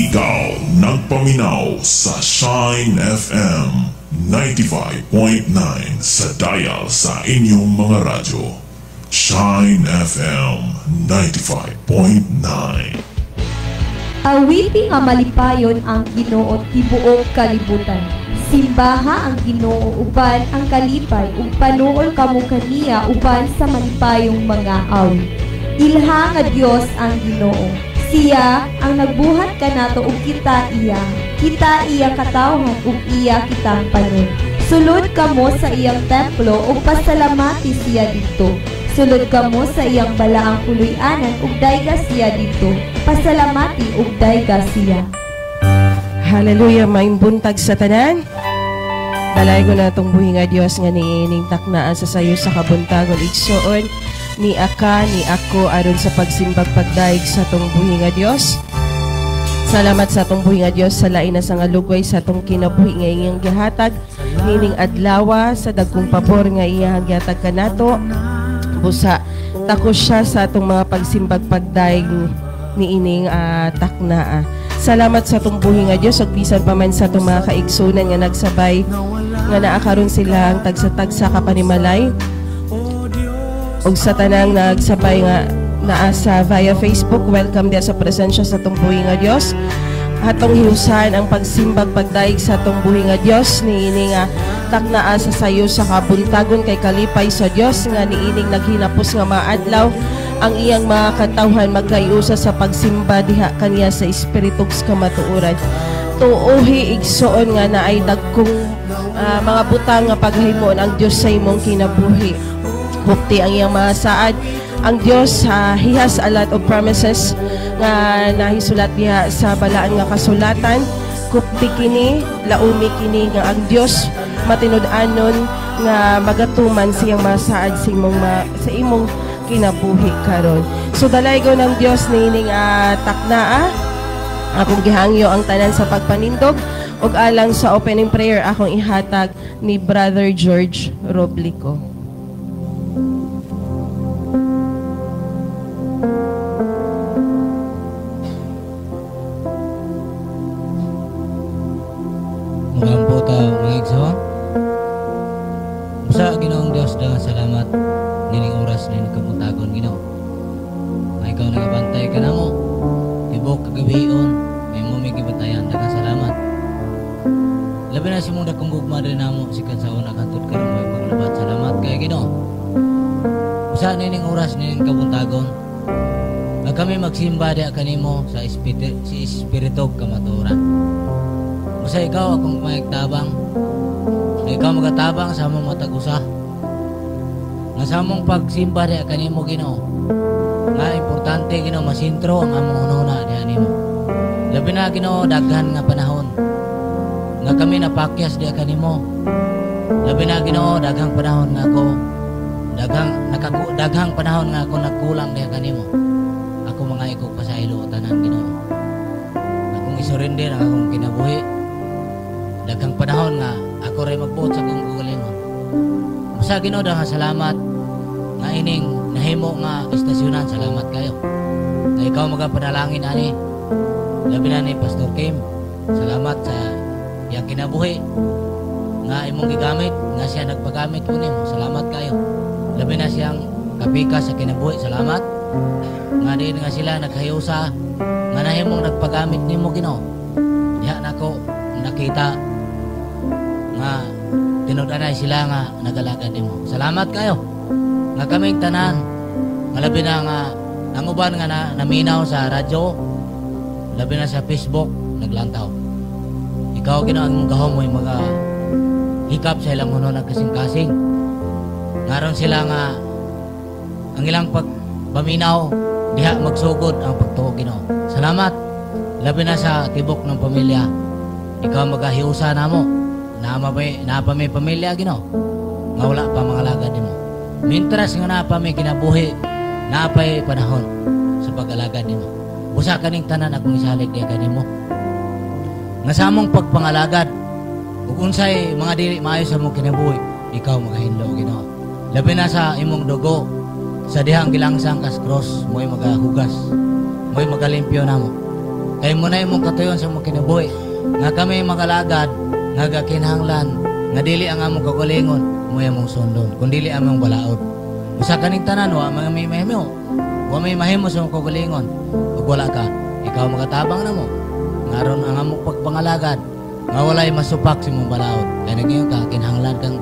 Ikaw nagpaminaw sa Shine FM 95.9 sa dial sa inyong mga radyo. Shine FM 95.9. Awiti nga malipayon ang Ginoo tibuok kalibutan. Simbaha ang Ginoo uban ang kalipay ug panuol kamo kaniya uban sa malipayong mga awit. Ilha nga Dios ang Ginoo. Siya ang nagbuhat kanato ug kita iya. Kita iya katawhan ug iya kitang panon. Sulod kamo sa iyang templo ug pasalamati siya didto. Sulod kamo sa iyang balaang puloy-anan ug dayga siya didto. Pasalamati ug dayga siya. Hallelujah, maayong buntag sa tanan. Dalay ko na itong buhi nga Dios nga niining taknaan sa sayo sa kabuntagon igsoon ni aka ni ako aron sa pagsimbag pagdaig sa tong buhi nga Dios. Salamat sa atong buhi nga Dios sa lain na sa nga lugway sa atong kinabuhi nga iyang gihatag nining adlawa sa dagkong pabor nga iyang gihatag kanato. Busa takos siya sa atong mga pagsimbag pagdaig niining taknaa. Salamat sa atong buhi nga Dios ug bisan pa man sa atong mga kaigsunan nga nagsabay nga naa karon sila ang tagsa-tagsa ka panimalay ug sa tanang nagsabay nga naa sa via Facebook, welcome diya sa presensya sa atong buhi nga Dios. Atong hiusahan ang pagsimbag pagdaig sa atong buhi nga Dios niini nga taknaa sa sayo sa kabuntagon kay kalipay sa Dios nga niining naghinapos nga mga adlaw ang iyang mga katawhan magkayusa sa pagsimba diha kaniya sa espiritu sa kamatuoran. Tuohi igsoon nga naay dagkong mga butang nga paghimon ang Dios sa imong kinabuhi. Hukti ang iyang mga saad. Ang Dios he has a lot of promises nga nahisulat diha sa balaan nga kasulatan. Kupti kini, laumi kini nga ang Dios matinud-anon nga magatuman siyang mga saad sa imong kinabuhi karon. So dalaygon ng Dios niining taknaa. Akong gihangyo ang tanan sa pagpanindog ug alang sa opening prayer akong ihatag ni Brother George Roblico. Mugampo ta mga igsoon. Busa Ginoong Dios, daghang salamat nining oras nining kabuntagon Ginoo. Nga ikaw nagabantay kanamo tibok kagabion, may mo may gibantayan, daghang salamat. Labi na si mong dakong gugma diri namo sikan sa una hangtod karon may paglabat. Salamat kay Ginoo. Busa nining oras nining kabuntagon nga kami magsimba diha kanimo sa si espiritu kamatuoran. Busa ikaw akong maigtabang, nga ikaw magatabang sa among matag usa. Nga sa among pagsimba diha kanimo Ginoo, nga importante Ginoo masintro ang among hunahuna diha nimo. Labi na Ginoo daghan nga panahon nga kami napakyas diha kanimo. Labi na Ginoo daghang panahon nga ako daghang panahon nga ako nagkulang diha kanimo. Ako mga ikog pasaylo tanan Ginoo. Akong isurrender ang akong kinabuhi. Daghang panahon nga ako ray magbuot sa akong kaugalingon. Basta Ginoo daghang salamat nga ining nahimo nga istasyonan. Salamat kayo. Nga ikaw magapanalangin ani. Labi na ni Pastor Kim. Salamat sa iyang kinabuhi nga imong gigamit, nga siya nagpagamit po nimo. Salamat kayo. Labi na siyang kapika sa kinabuhi. Salamat. Nga diin nga sila naghayosa nga nahimong nagpagamit nimo Ginoo. Diha nako nakita nga tinud-anay sila nga nagalagad nimo. Salamat kayo. Nga kaming tanan nga labi na nga ang uban nga naminaw sa radyo, labi na sa Facebook, naglantaw. Ikaw Ginoo ang imong gahom mo yung mga hikap sa ilang hunon nagkasing-kasing. Ngaron sila nga ang ilang pagpaminaw diha magsugod ang pagtuo Ginoo. Salamat. Labi na sa tibok ng pamilya. Ikaw magahiusa namo. Naa pa may pamilya Ginoo. Nga wala pa mga alagad nimo. Mintras nga naa pa may kinabuhi, naa pa'y panahon sa pag-alagad nimo. Busa kaning tanan akong isalig diha kanimo. Nga sa among pagpangalagad ug unsay mga dili maayo sa among kinabuhi, ikaw magahinlo Ginoo. Labi na sa imong dugo sa dihang gilangsang kas cross, mo'y magahugas, mo'y magalimpyo namo. Kay mo na imong katuyon sa imong kinabuhi. Nga kami magalagad, nga gakinahanglan, nga dili ang among kagalingon, mo among sundon, kun dili among balaod. Usa kaning tanan, wa may mahimo. Wa may mahimo sa imong kagalingon. Ug wala ka, ikaw magatabang na mo. Nga aron ang among pagpangalagad, nga walay masupak sa imong balaod. Kay nagyo ka, kinahanglan kang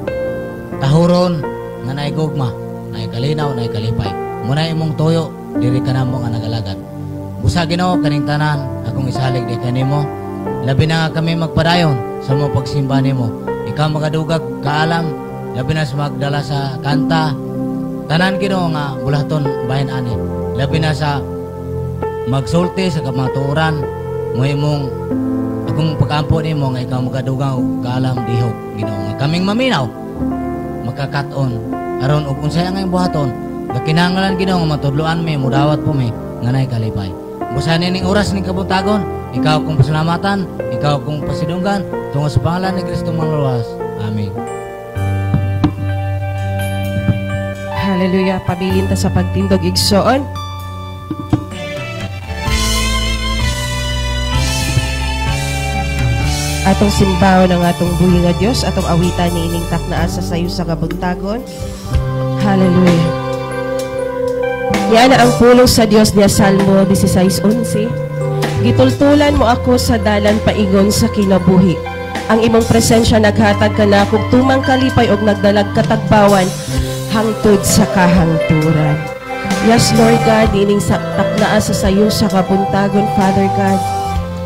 tahuron nga naay gugma, naay kalinaw, naay kalipay. Muna imong tuyo, diri ka namo nga nagalagad. Busa Ginoo kaning tanan, akong isalig di kanimo. Labi na nga kami magpadayon sa mga pagsimba nimo. Ikaw magadugag kaalam, labi na sa magdala sa kanta. Tanan Ginoo nga bulaton bahin ani. Labi na sa magsulti sa kamatuoran, mo imong akong pag-ampo nimo nga ikaw magadugang og kaalam dihog Ginoo nga kaming maminaw makakaton aron og unsay ang imong buhaton gakinahanglan Ginoo nga matudloan mi mudawat po mi nga naay kalipay. Busa nining oras ning kabuntagon, ikaw akong pasalamatan, ikaw akong pasidunggan tungo sa pangalan ni Kristo Manluluwas. Amen. Hallelujah. Pabilin ta sa pagtindog igsoon. Atong simbaon ang atong buhi nga Dios, atong awitan niining taknaa sa sayo sa kabuntagon. Hallelujah. Yan ang pulong sa Dios niya Salmo 16:11. Gitultulan mo ako sa dalan paingon sa kinabuhi. Ang imong presensya naghatag kanako tumang kalipay og nagdalag katagbawan hangtod sa kahangturan. Yes, Lord God, ining sa taknaa sa sayo sa kabuntagon, Father God.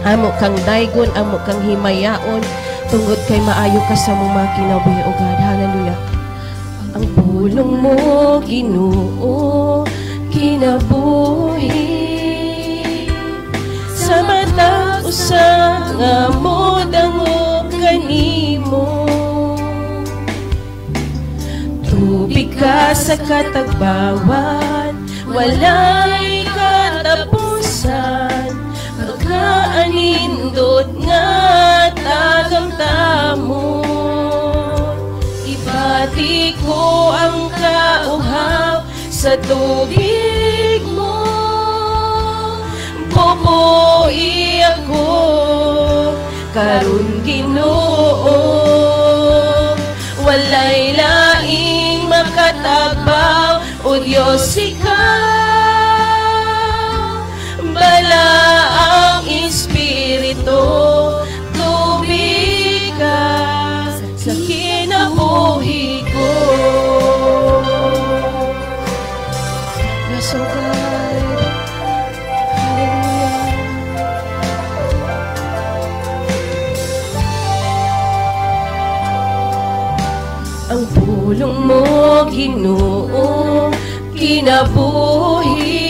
Amo kang daygon, amo kang himayaon, tungod kay maayo ka sa mong mga kinabuhi, O God. Hallelujah. Ang pulong mo, Ginoo, kinabuhi sa matag usa nga modangop kanimo. Tubig ka sa katagbawan, walay katapusan, pagkaanindot nga tagamtamon. Ibati ko ang kauhaw sa tubig mo, pupui ako karon Ginoo. Walay laing makatagbaw, o Diyos ikaw, bala ang Espiritu, tubig ka sa kinabuhi ko. Yes, O God. Hallelujah. Ang pulong mo, Ginoo, kinabuhi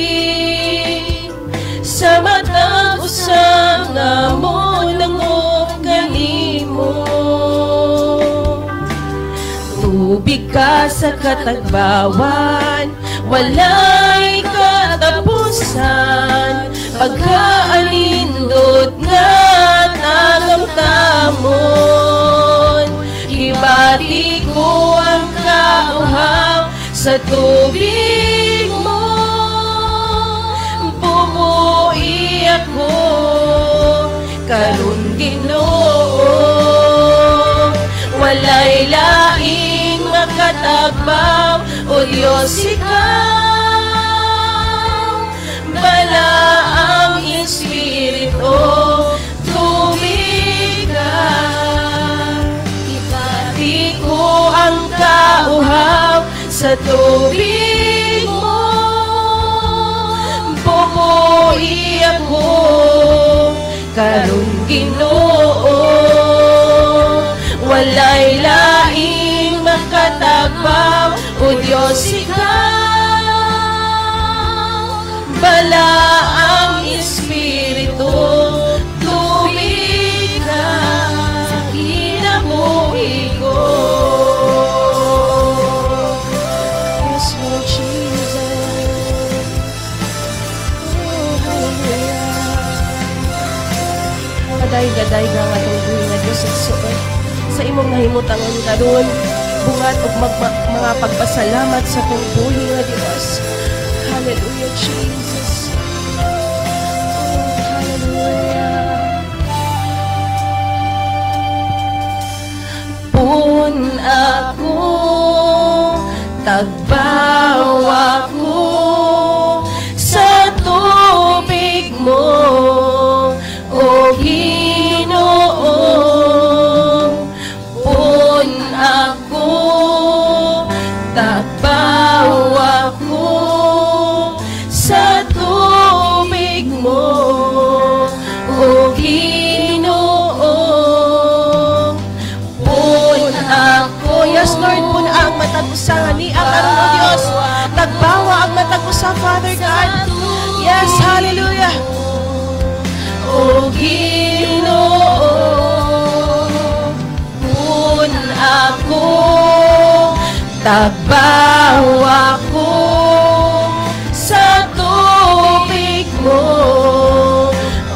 sa matag usa nga modangop kanimo. Tubig ka sa katagbawan, walay katapusan, pagkaanindot nga tagamtamon. Ibati ko ang kauhaw sa tubig mo, pumuhi ako karon Ginoo. Walay laing makatagbaw, o Diyos ikaw, bala ang Espiritu, tubig ka. Ibati ko ang kauhaw sa tubig mo, pumuhi ako karon Ginoo. Walay laing makatagbaw, o Diyos ikaw, bala ang Espiritu, tubig ka sa kinabuhi ko. Yes, Lord Jesus. Oh, hallelujah. Kaday-gaday nga atong buhi nga Diyos igsoon sa imong nahimutangan karon, bungat og mga pagpasalamat sa atong buhi nga Dios. Hallelujah, Jesus. Oh, hallelujah. mo, O Ginoo. Pun ako, tagbaw ako sa tubig mo, O Ginoo. Pun ako. Yes, Lord, pun ang matag usa ni ang karon, O Dios. Tagbawa ang matag usa, Father God. Yes, hallelujah. O Ginoo, pun ako, tagbaw ako sa tubig mo,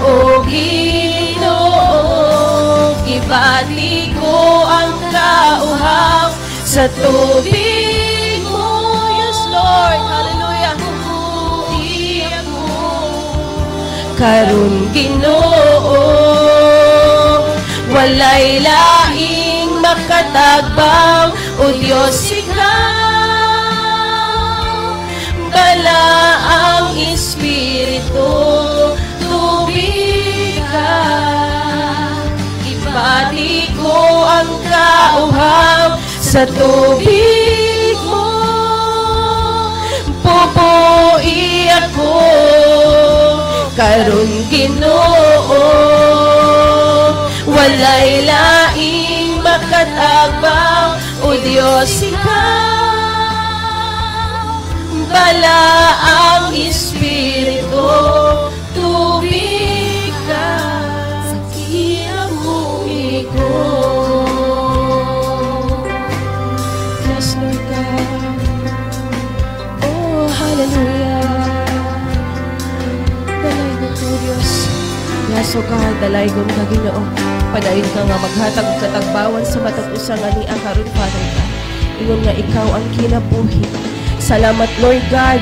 O Ginoo. Gibati ko ang kauhaw sa tubig mo. Yes, Lord. Hallelujah. Karon, Ginoo, walay laing makatagbaw, O Dios, ikaw bala ang Espiritu, tubig ka. Ibati ko ang kauhaw sa tubig mo. Pupui ako karon, Ginoo. Walay laing makatagbaw, O Dios, ikaw bala ang Espiritu, tubig ka sa kinabuhi ko. Yes, Lord God. Oh, hallelujah. Dalaygon ko, Diyos. Yes, O God, dalaygon ka, Ginoo. Padayon ka nga maghatag og katagbawan sa matag usa nga niya karon, Father God. Ingon nga ikaw ang kinabuhi. Salamat, Lord God.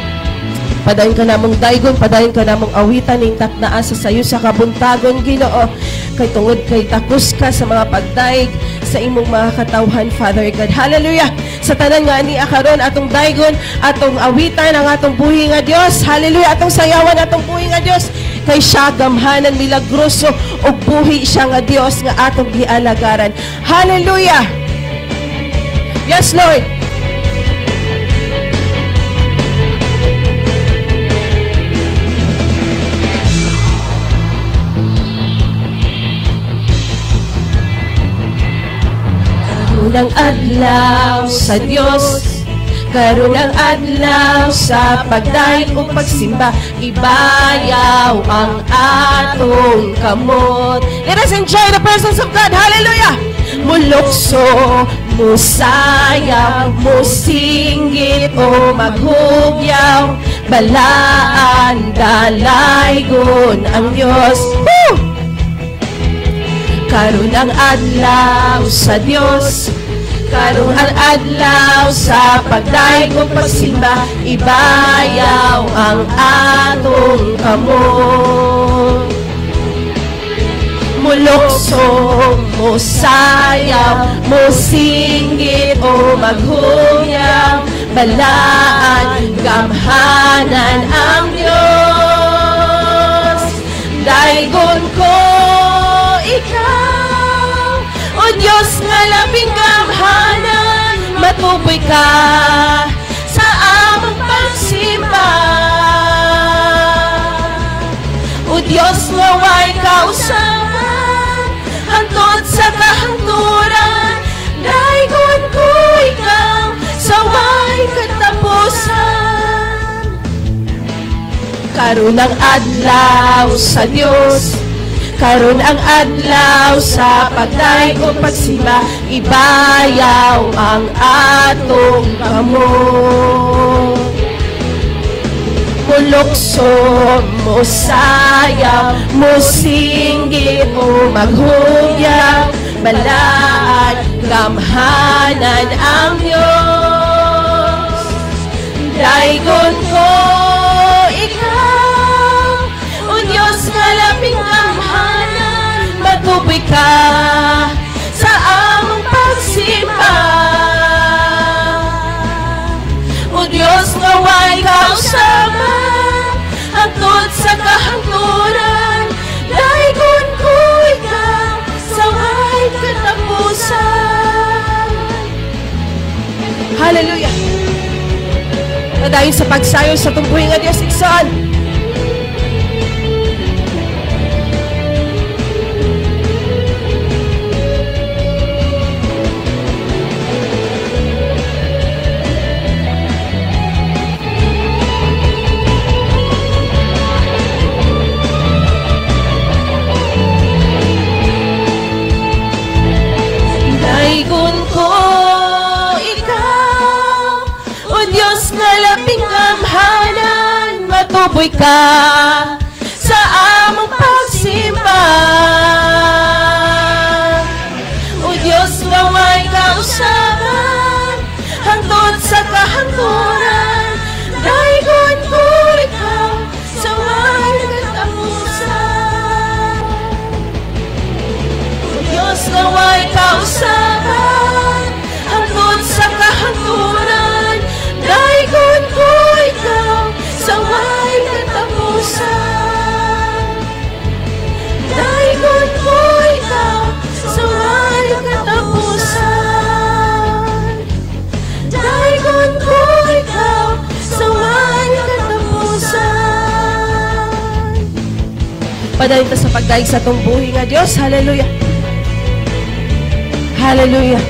Padayon ka namong daygon, padayon ka namong awitan ning taknaa sa sayo sa kabuntagon, Ginoo. Kay tungod kay takos ka sa mga pagdayeg sa imong mga katawhan, Father God. Hallelujah! Sa tanan nga ni karon, atong daygon, atong awitan ang atong buhi nga Dios. Hallelujah! Atong sayawan atong buhi nga Dios. Kay siya gamhanan, milagroso ug buhi siya nga Dios nga atong gialagaran. Hallelujah! Yes, Lord. Karon ang adlaw sa Dios, karon ang adlaw sa pagdayeg ug pagsimba, ibayaw ang atong kamot. Let us enjoy the presence of God. Hallelujah! Mulukso, musayaw, musinggit o maghugyaw, balaan dalaygon ang Dios. Woo! Karon ang adlaw sa Dios, karon ang adlaw sa pagdayeg ug pagsimba, ibayaw ang atong kamot. Mulukso, musayaw, musinggit o maghugyaw, balaan, gamhanan ang Dios. Daygon ko ikaw, O Diyos nga labing gamhanan, matuboy ka sa among pagsimba. O Diyos nga way kausaban, hantod sa kahangturan, daygon ko ikaw sa way katapusan. Karon ang adlaw sa Dios, karon ang adlaw sa pagdayeg ug pagsimba, ibayaw ang atong kamot. Mulukso, musayaw, musinggit o maghugyaw, balaan, gamhanan ang Diyos. Daygon ko ikaw, O Diyos nga labing gamhanan, matuboy ka sa among pagsimba. O Diyos nga way kausaban, hangtod sa kahangturan, Padayon sa pagsayon sa tumbuhin nga Dios, igsoon. Daygon ko ikaw, O Diyos nga labing gamhanan, matuboy ka sa among pagsimba. O Diyos nga way kausaban, hangtod sa kahangturan, daygon ko ikaw sa way katapusan. O Diyos nga way kausaban, hangtod sa kahangturan, daygon ko ikaw sa way katapusan. Daygon ko ikaw sa way katapusan. Daygon ko ikaw sa way katapusan. Padayon ta sa pagdaig sa atong buhi nga Dios. Hallelujah. Hallelujah.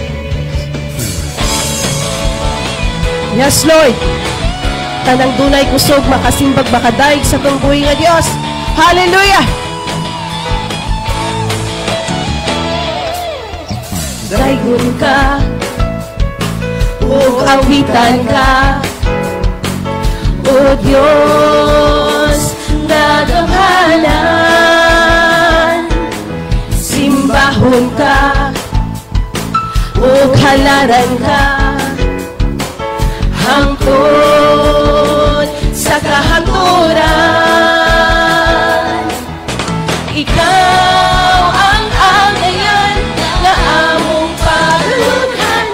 Yes, Lord. Tanang dunay kusog, makasimbag, makadaig sa atong buhi nga Dios. Hallelujah. Daygon ka, ug awitan ka, O Diyos nga gamhanan. Simbahon ka, ug halaran ka, hangtod sa kahangturan. Ikaw ang angayan nga among parunhan.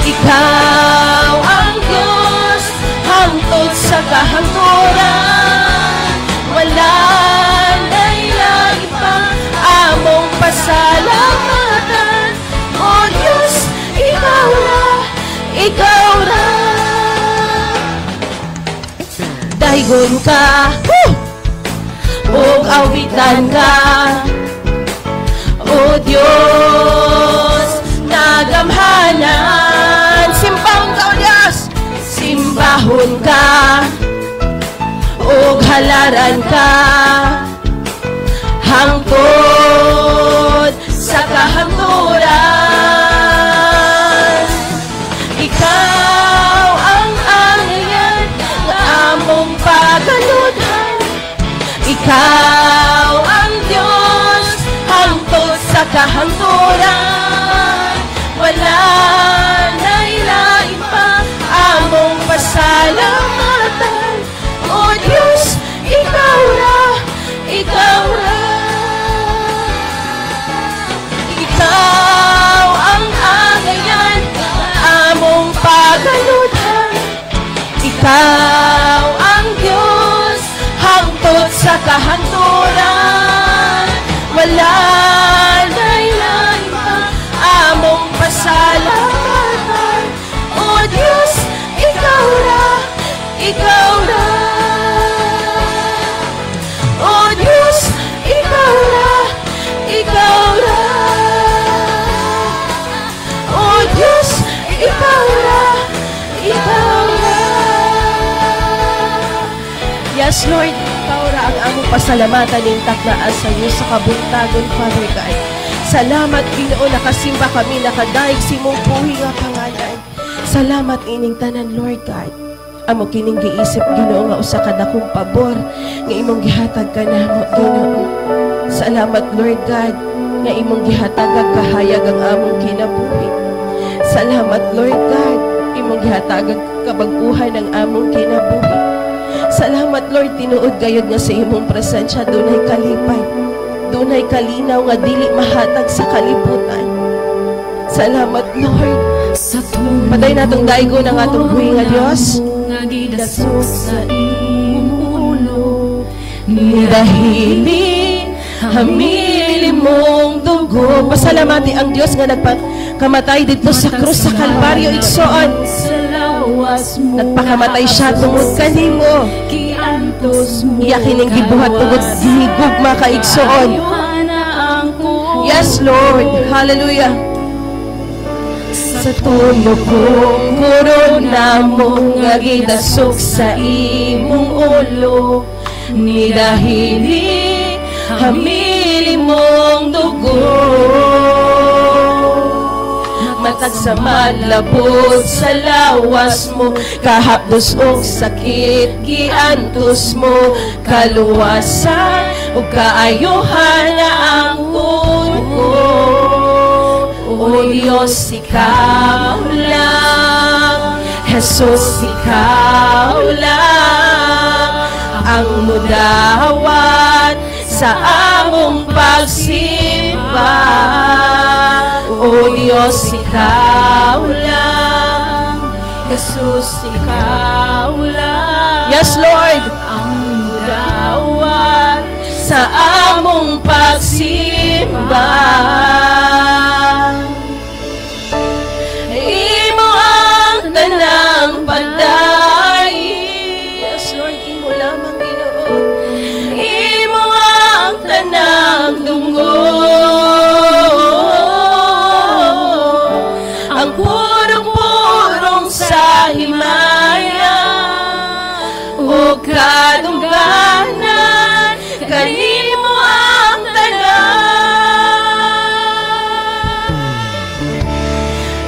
Ikaw ang Diyos hangtod sa kahangturan. Wala na'y lain pa among pasalamatan. O Diyos, ikaw ra, ikaw ra. Daygon ka, ug awitan ka, O Diyos nga gamhanan. Simbahon ka, O Diyos, simbahon ka, ug halaran ka, hangtod sa kahangturan. Ikaw ang angayan nga among pagaludhan. Ikaw ang Diyos hangtod sa kahangturan. Wala na'y lain pa among pasalamatan. O Diyos, ikaw ra, ikaw ra. Ikaw ang angayan nga among pagaludhan. Ikaw ang Diyos hangtod sa kahangturan. Wala na'y lain pa among pasalamatan. O Diyos, ikaw ra, ikaw ra. O Diyos, ikaw ra, ikaw ra. O Diyos, ikaw ra, ikaw ra. Yes, Lord, ikaw ra ang among pasalamatan ning taknaa sa iyo sa kabuntagon, Father God. Salamat, Ginoo, nakasimba kami, nakadaig sa imong buhi nga pangalan. Salamat ining tanan, Lord God. Amo kining giisip, Ginoo, nga usa ka dakong pabor nga imong gihatag kanamo, Ginoo. Salamat, Lord God, nga imong gihatag kahayag ang among kinabuhi. Salamat, Lord God, imong gihatag kabag-uhan ang among kinabuhi. Salamat, Lord, tinuod gayud nga sa imong presensya dunay kalipay, dunay kalinaw nga dili mahatag sa kalibutan. Salamat, Lord. Paday natong daigo ng atong buhi nga Dios. Dahili hamili mong dugo. Pasalamati ang Dios nga nagpakamatay didto sa krus sa Kalbaryo, igsoon. Lawas mo. Nagpakamatay siya tungod kanimo. Giantos mo. Iya kining gibuhat tungod gihigugma ka, igsoon. Kaayuhan na ang kuko. Yes, Lord. Hallelujah. Sa tulo kong korona mo nga gidasok sa imong ulo, ni dahili hamili mong dugo. Matag sa malabot sa lawas mo, kahapdos og sakit giantos mo, kaluwasan ug kaayuhan na ang ko. O Diyos, ikaw lang. Jesus, ikaw lang ang mudawat sa among pagsimba. O Diyos, ikaw lang. Jesus, ikaw lang. Yes, Lord. Ang mudawat sa among pagsimba. Imo ang tanang pagdaig. Yes, Lord, imo lamang, Ginoo. Imo ang tanang dungog. Ang purong-purong sa himaya o kadungganan, kanimo ang tanan.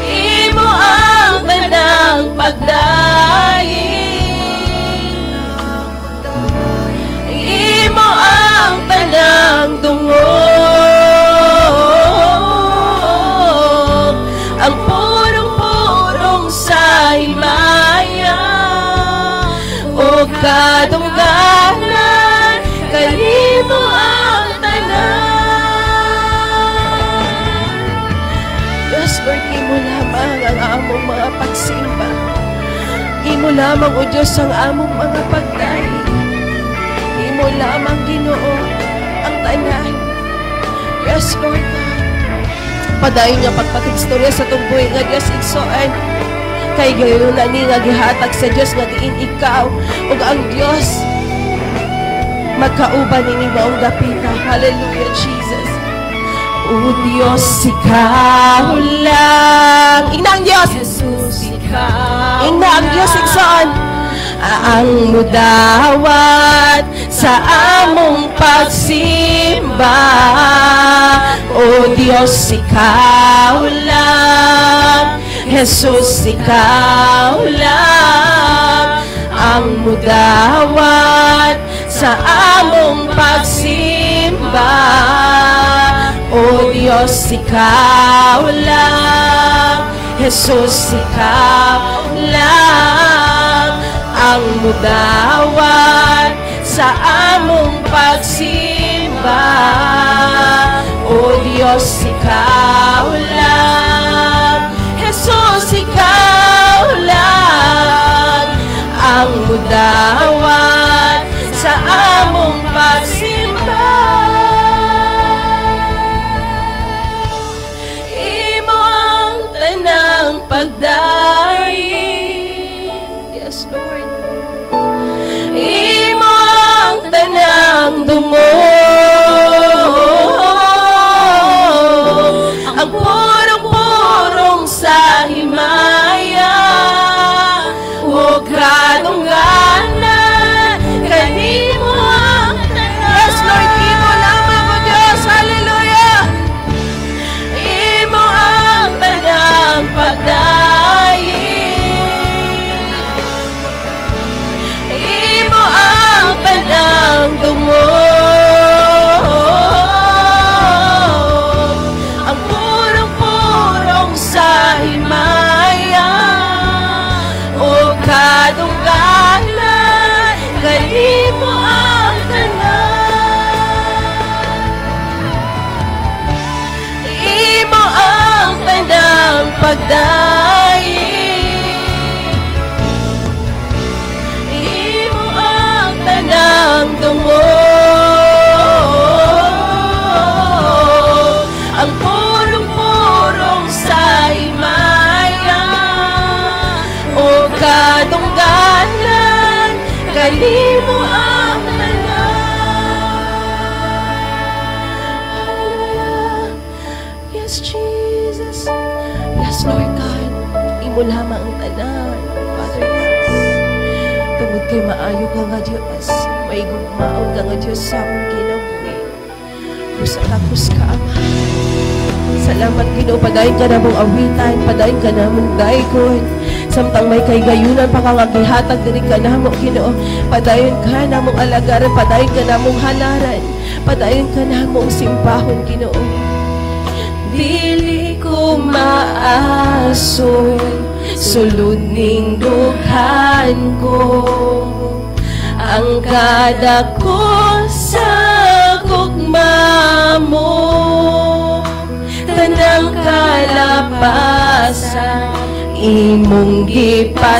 Imo ang tanang pagdaig. Imo ang tanang dungog. Ang purong-purong sa himaya o kadungganan, kanimo ang tanan. Yes, Lord, imo lamang ang among mga pagsimba. Imo lamang, O Diyos, ang among mga pagdaig. Imo lamang, Ginoo, ang tanan. Yes, Lord God. Padayon nga pagpakigstorya sa atong buhi nga Dios, igsoon. Kay gayon na ni nga gihatag sa Dios nga diin ikaw ug ang Dios magkauban ini maong dapita. Hallelujah, Jesus. O Diyos, ikaw lang. Ingna ang Diyos. Jesus, ikaw. Ingna ang Diyos, igsoon. Ang mudawat sa among pagsimba. O Diyos, ikaw lang. Jesus, ikaw lang ang mudawat sa among pagsimba. O Diyos, ikaw lang. Jesus, ikaw lang ang mudawat sa among pagsimba. O Diyos, ikaw lang. Jesus, ikaw lang ang mudawat sa among pagsimba. Imo ang tanang pagdaig. Yes, Lord. Imo ang tanang dungog. Ang purong-purong sa himaya o kadungganan, kanimo ang tanan. Yes, Lord, imo lamang, O Diyos. Hallelujah. Imo ang tanang pagdaig. Imo ang tanang dungog. Ang purong-purong sa himaya o kadungganan, kanimo ang tanan. Imo ang tanang pagdaig. Imo ang tanang dungog. Ang purong-purong sa himaya o kadungganan, Kanimo ang tanan. Hallelujah. Yes, Jesus. Yes, Lord God. Imo lamang ang tanan, Father God. Tungod kay maayo ka nga Diyos, may gugmaon ka nga Diyos sa among kinabuhi. Busa takos ka, Ama. Salamat, Ginoo, padayon ka namong awitan, padayon ka namong daygon. Samtang may kahigayunan pa ka nga gihatag diri ka namo, Ginoo. Padayon ka namong alagaran, padayon ka namong halaran, padayon ka namong simbahon, Ginoo. Dili ko maasol, sulod ning dughan ko ang kadako sa gugma mo. Tanang kalapasan imong gipasaylo.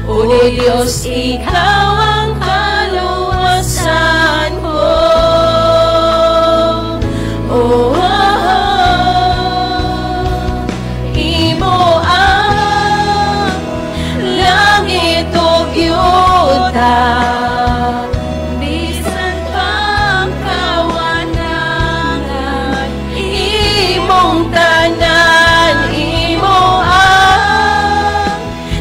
O Diyos, ikaw ang kaluwasan ko. Oh, imo ang langit ug yuta, bisan pang kawanangan, imong tanan. Imo ang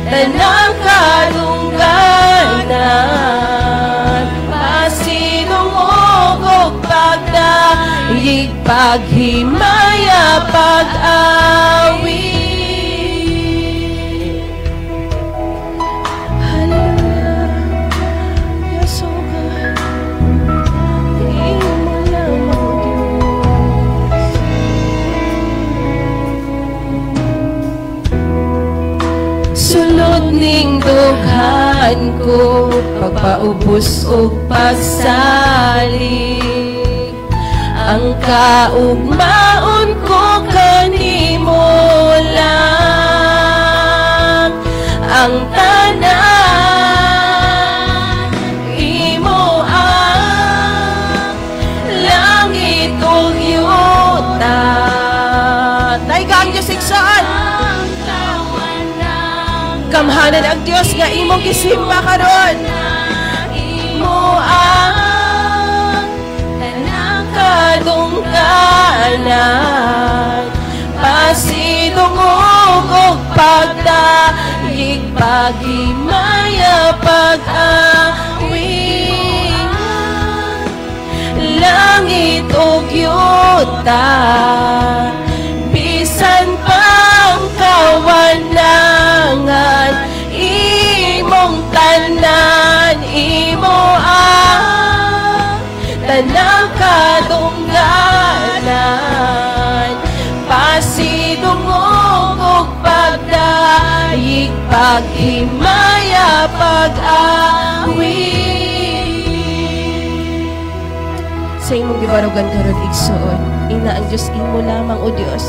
tanang kadungganan. Pasidungog og pagdayig, paghimaya, pag-awit. Hallelujah. Yes, oh God. Imo lamang, O Diyos. Sulod ning dughan ko, pagpaubos og pagsalig ang kaugmaon ko kanimo lang. Ang tanan, imo ang langit ug yuta. Dayga ang Diyos, igsoon. Gamhanan ang Diyos nga imong gisimba karon. Imo ang tanang kadungganan. Pasidungog og pagdayig, paghimaya, pag-awit, langit ug yuta, bisan pang kawanangan, imong tanan. Imo ang tanang kadungganan. Pasidungog og pagdayig, paghimaya, pag-awit. Sa imong gibarugan karon, igsoon, ina ang Dios, imo lamang, o Dios,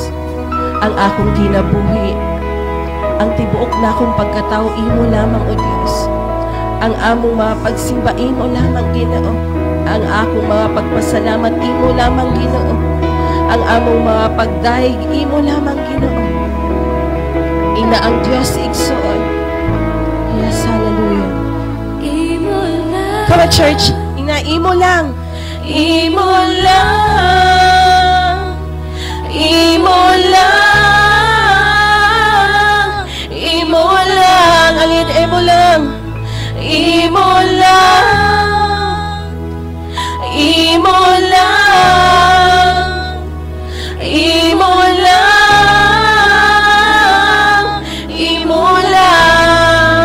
ang akong kinabuhi, ang tibuok na akong pagkatao, imo lamang, o Dios. Ang among mga pagsimba, imo lamang, Ginoo. Ang akong mga pagpasalamat, imo lamang, Ginoo. Ang among mga pagdayeg, imo lamang, Ginoo. Ina ang Dios, igsoon. Yes, hallelujah. Imo lang. Come on, church. Ina, imo lang. Imo lang. Imo lang. Imo lang. Alin, imo lang. Imo lang. Imo lang. Imo lang. Imo lang.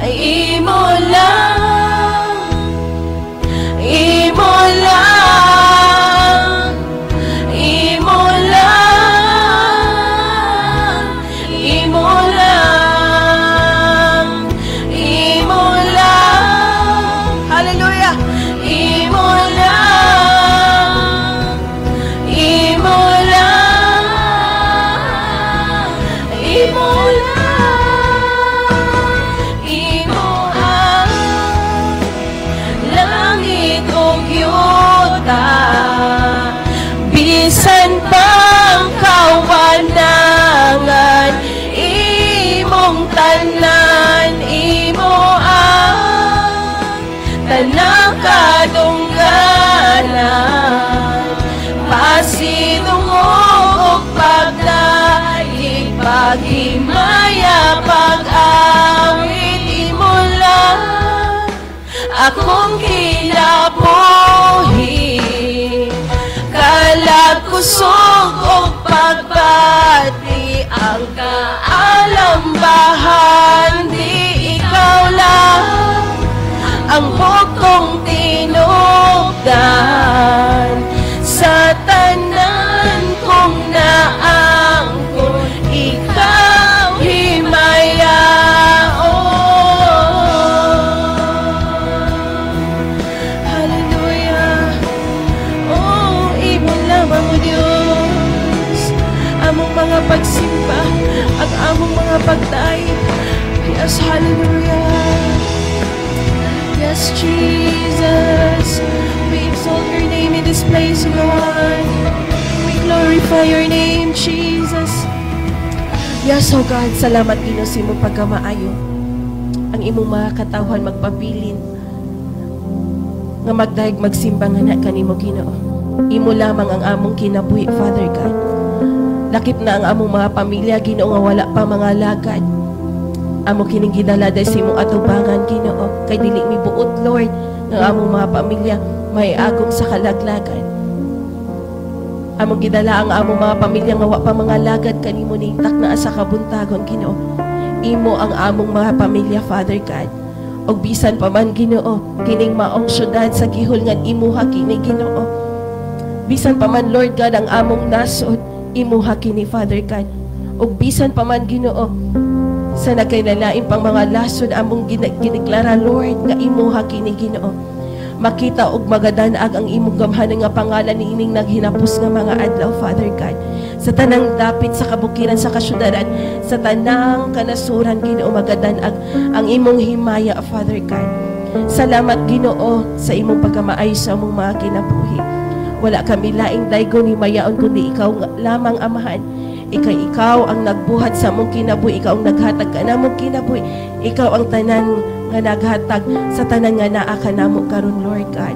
Imo lang. Imo lang. Imo lang. Imo lang. Imo lang. Hallelujah. Imo lang. Imo lang. Imo lang. Imo ang langit ug yuta, bisan pang kawanangan, imong tanan. tanang kadungganan. Pasidungog og pagdaig, paghimaya, pag-awit, imo lang akong kinabuhi. Kalag, kusog og pagbati, ang kaalambahan, di ikaw lang ang bugtong tinubdan. Sa tanan kong naangkon, ikaw himayaon. Hallelujah. Oh, imo lamang, O Diyos, among mga pagsimba, ang among mga pagdaig. Yes, hallelujah. Yes, Jesus. We exalt your name in this place, Lord. We glorify your name, Jesus. Yes, oh God, salamat Ginoo sa imong pagkamaayo. Ang imong mga katawhan magpabilin nga magdayeg magsimba nga na kanimo, Ginoo. Imo lamang ang among kinabuhi, Father God. Lakip na ang among mga pamilya, Ginoo, nga wala pa mga lagad. Amo kining gidala dahil sa imong atubangan, Ginoo. Kay dili mi buot, Lord, nga among mga pamilya may agom sa kalaglagan. Among gidala ang among mga pamilya nga wa pa mga lagad kanimo ning takna sa kabuntagon, Ginoo. Imo ang among mga pamilya, Father God. Og bisan pa man, Ginoo, kining maong syudad sa gihulngan, imuha kini, Ginoo. Bisan pa man, Lord God, ang among nasod, imuha kini, Father God. Og bisan pa man, Ginoo, sa nagkainalain pang mga lasod, among gineklara, Lord, nga imuha kini, Ginoo. Makita og magadanag ang imong gamhanan nga pangalan niining naghinapos nga mga adlaw, Father God. Sa tanang dapit sa kabukiran sa kasyudaran, sa tanang kanasuran, Ginoo, magadanag ang imong himaya, Father God. Salamat, Ginoo, sa imong pagkamaayo sa among mga kinabuhi. Wala kami laing daygon himayaon kundi ikaw lamang, Amahan. Ikay ikaw ang nagbuhat sa among kinabuhi, ikaw ang naghatag kanamong kinabuhi, ikaw ang tanan nga naghatag sa tanan nga naa kanamo karon, Lord God.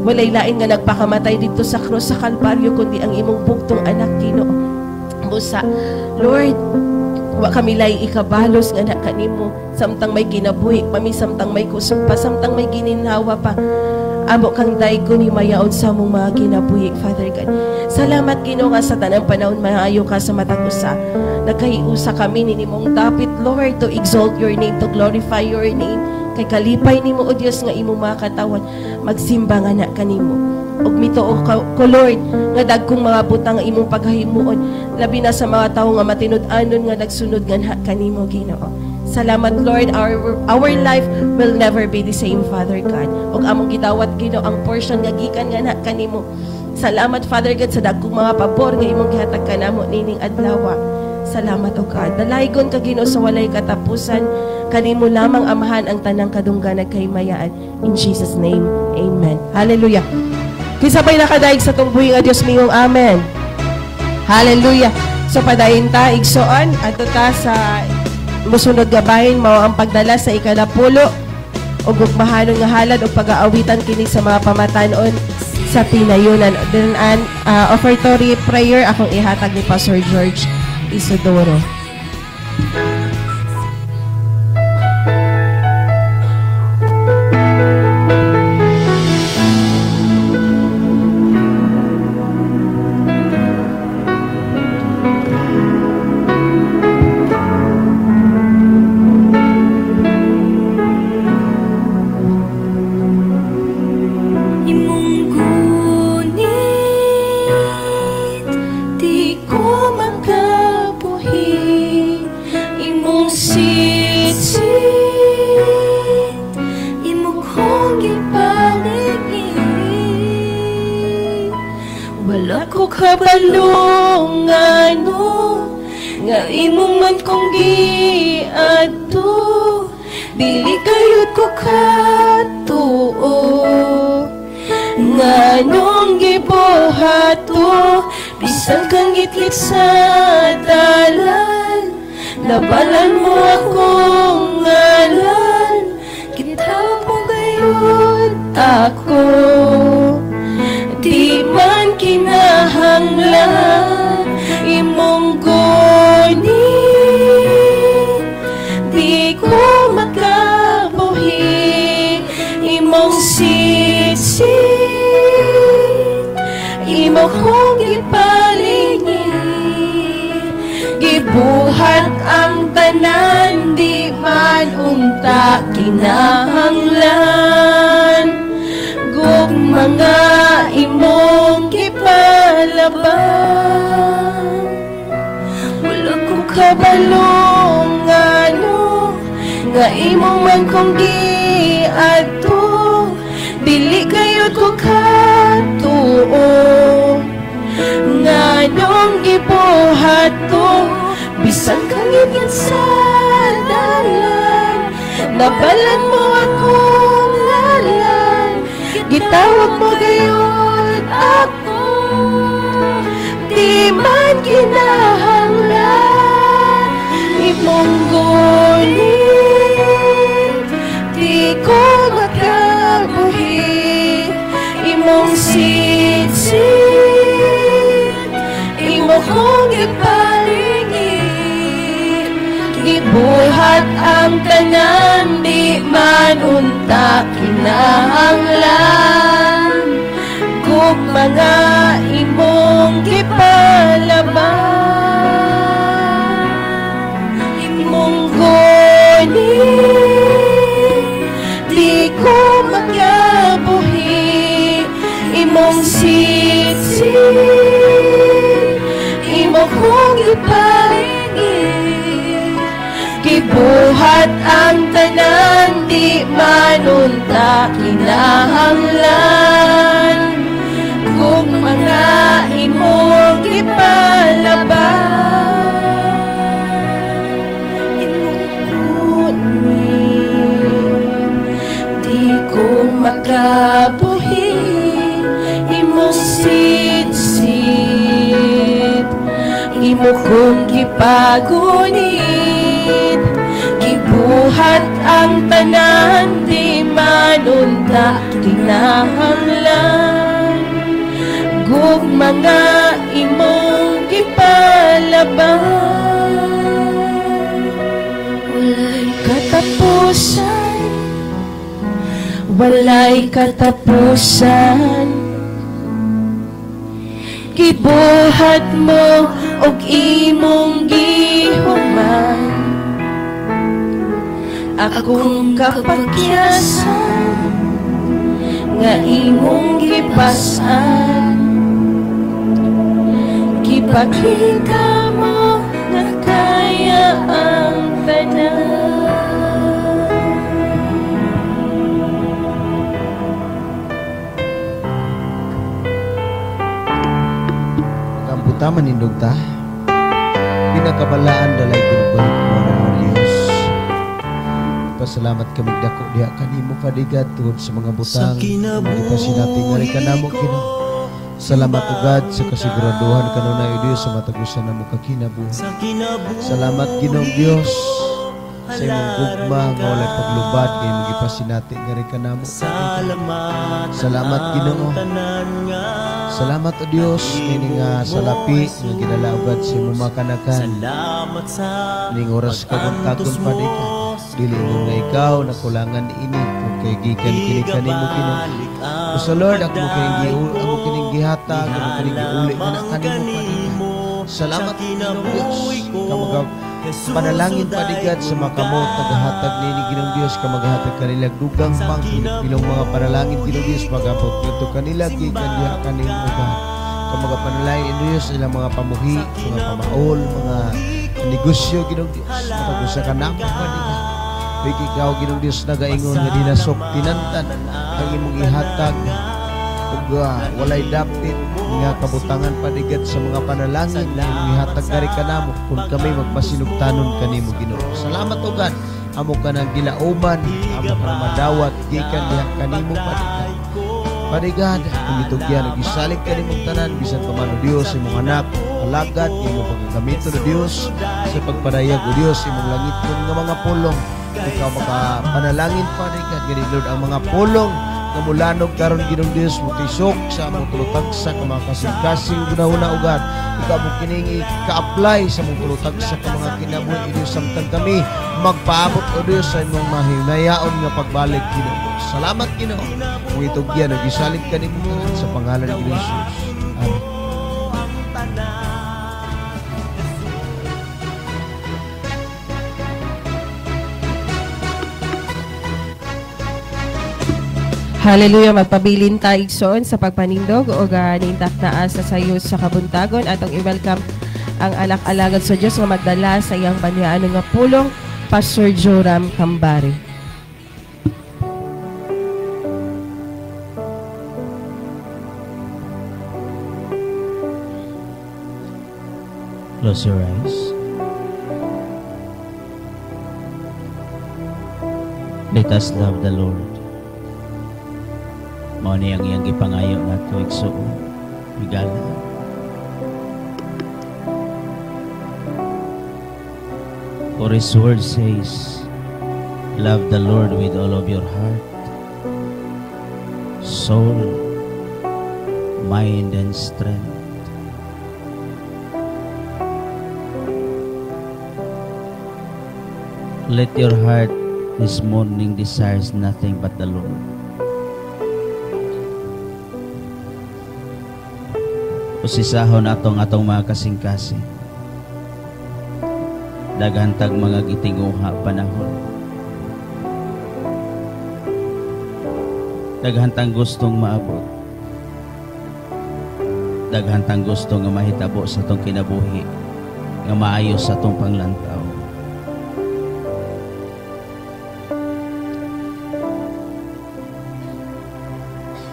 Walay lain nga nagpakamatay dito sa krus sa Kalbaryo kundi ang imong bugtong anak, Ginoo. Busa, Lord, wa kami laing ikabalos nga na kanimo samtang may kinabuhi pa mi, samtang may kusog pa, samtang may gininhawa pa. Amo kang daygon himayaon sa among mga kinabuhi, Father God. Salamat, Ginoo, nga sa tanang panahon maayo ka sa matag usa. Nagkahiusa kami ni nimong dapit, Lord, to exalt your name, to glorify your name. Kay kalipay nimo, O Dios, nga imong mga katawan magsimba nga na kanimo. Ug mituo ko, Lord, nga dagkong mga butang ang imong paghahimuon, labi na sa mga tawo nga matinud-anon nga nagsunod nga na kanimo, Ginoo. Salamat, Lord, our life will never be the same, Father God. Ug among gidawat, Ginoo, ang portion nga gikan nga na kanimo. Salamat, Father God, sa dagkong mga pabor nga imong gihatag kanamo nining adlaw. Salamat, O God. Dalaygon ka, Ginoo, sa walay katapusan. Kanimo lamang, Amahan, ang tanang kadunggan ug kahimayaan. In Jesus' name, amen. Hallelujah. Kinsa pa'y nakadayeg sa atong buhi nga Dios, mingong amen. Hallelujah. So padayon ta, igsoon, adto ta sa musunod nga bahin, mao ang pagdala sa ikanapulo ug gugmahanon nga halad ug pag-aawitan kini sa mga pamatan-on sa pinayunan. Then an offertory prayer akong ihatag ni Pastor George Isodoro. Imong gunit, di ko makabuhi. Imong sitsit, imo kong gipaligid. Wala ko kabalo ngano, nga imo man kong giadto. Dili kayod ko katuo, nganong gibuhato. Bisan kang gitlit sa dalan, nabalan mo akong ngalan. Kita mo gayud ako. Di man kinahanglan imong guni, di ko makabuhi imong sitsit. Imo kong gipalingi, gibuhat ang tanan, di man unta kinahanglan. Gugma nga imong gipalaban, wala ko kabalo ngano nga imo man kong giadto. Dili kayod ko katuo nganong gibuhat to, bisan kangitngit sa dalan. Nabalan mo akong ngalan, gitawag mo gayon ako. Di man kinahanglan imong guni, di ko makabuhi imong sitsit. Imo kong gipalingi, gibuhat ang tanan, di man unta kinahanglan. Gugma nga imong gipalaban, imong guni, di ko makabuhi imong sitsit. Imo kong gipalingi, gibuhat ang tanan, di man unta kinahanglan. Gugma nga imong gipalaban, imong guni, di ko makabuhi imong sitsit. Imo kong gipagunit, gibuhat ang tanan, di man unta kinahanglan. Gugma nga imong gipalaban, walay katapusan, walay katapusan. Gibuhat mo og imong gihuman akong kapakyasan nga imong gipasan. Gipakita mo nga kaya ang tanan. Kamputa manindog ta, pinakabalaan dalay ginubalik mo na Diyos. Pasalamat kami dako diha kanimo Father God tungod sa mga butang gipasinati nga rin kanamo Ginoo. Salamat o God sa kasiguraduhan kanunay o Diyos sa matagusan namo kakinabuhi. Salamat Ginoong Diyos sa imong gugma nga walay paglubad nga imong gipasinati nga rin kanamo. Salamat Ginoo. Salamat o Diyos kini nga salapi nga gidala o God sa imong mga kanakan. Ning oras kabuntagon Father God, dili ingon nga ikaw nakulangan niini tungod kay gikan kini kanimo Ginoo. So Lord, ako kining gihatag, ako kining giuli nga kanimo Father God. Salamat Ginoong Diyos ka panalangin Father God sa mga kamot nagahatag nini Ginoong Diyos, ka maghatag kanila dugang pang pilong mga panalangin Ginoong Diyos magabot ngadto kanila gikan diha kanimo God. Ka magapanalangin Diyos ilang mga pamuhi, mga pamaol, mga negosyo Ginoong Diyos, matagusa ka namo Father God. Ikaw Ginoong Diyos nagaingon nga dinasok tinantan ang imong ihatag ug walay dapit nga kabutangan Father God sa mga panalangin nga imong ihatag kari kanamo kung kami magpasinugtanon kanimo Ginoo. Salamat o God, amo ka nang gilauman, amo ka nang madawat gikan diha kanimo Father God. Father God, kung itugyan ug isalig kanimong tanan bisan pa man o Dios imong anak alagad imong pagagamiton o Dios sa pagpadayag o Dios imong langiton nga mga pulong. Ikaw makapanalangin Father God, gani Lord ang mga pulong nga mulanog karon Ginoong Dios, mutisok sa among tulotagsa ka mga kasing-kasing gunahuna o God. Ikaw mo kining ka-apply sa among tulotagsa ka mga kinabuhi, O Dios, samtang kami magpaabot, O Dios, sa imong mahinayaon nga pagbalik, Ginoo. Salamat, Ginoo. Kung itugyan, nag-isalig ka nimo tanan sa pangalan ni Jesus. Amen. Hallelujah, magpabilin ta igsoon sa pagpanindog o ganintak naa sa sayo sa kabuntagon. Atong i-welcome ang anak-alagad sa Dios nga magdala sa iyang banyaano nga pulong, Pastor Joram Cambari. Close your eyes. Let us love the Lord. Mao ni ang iyang gipangayo nato igsuon, higala. For His word says, love the Lord with all of your heart, soul, mind, and strength. Let your heart this morning desires nothing but the Lord. Usisahon atong atong mga kasing-kasing. Daghan tag mga gitinguha panahon. Daghan tang gustong maabot. Daghan tang gusto nga mahitabo sa atong kinabuhi, nga maayo sa atong panglantaw.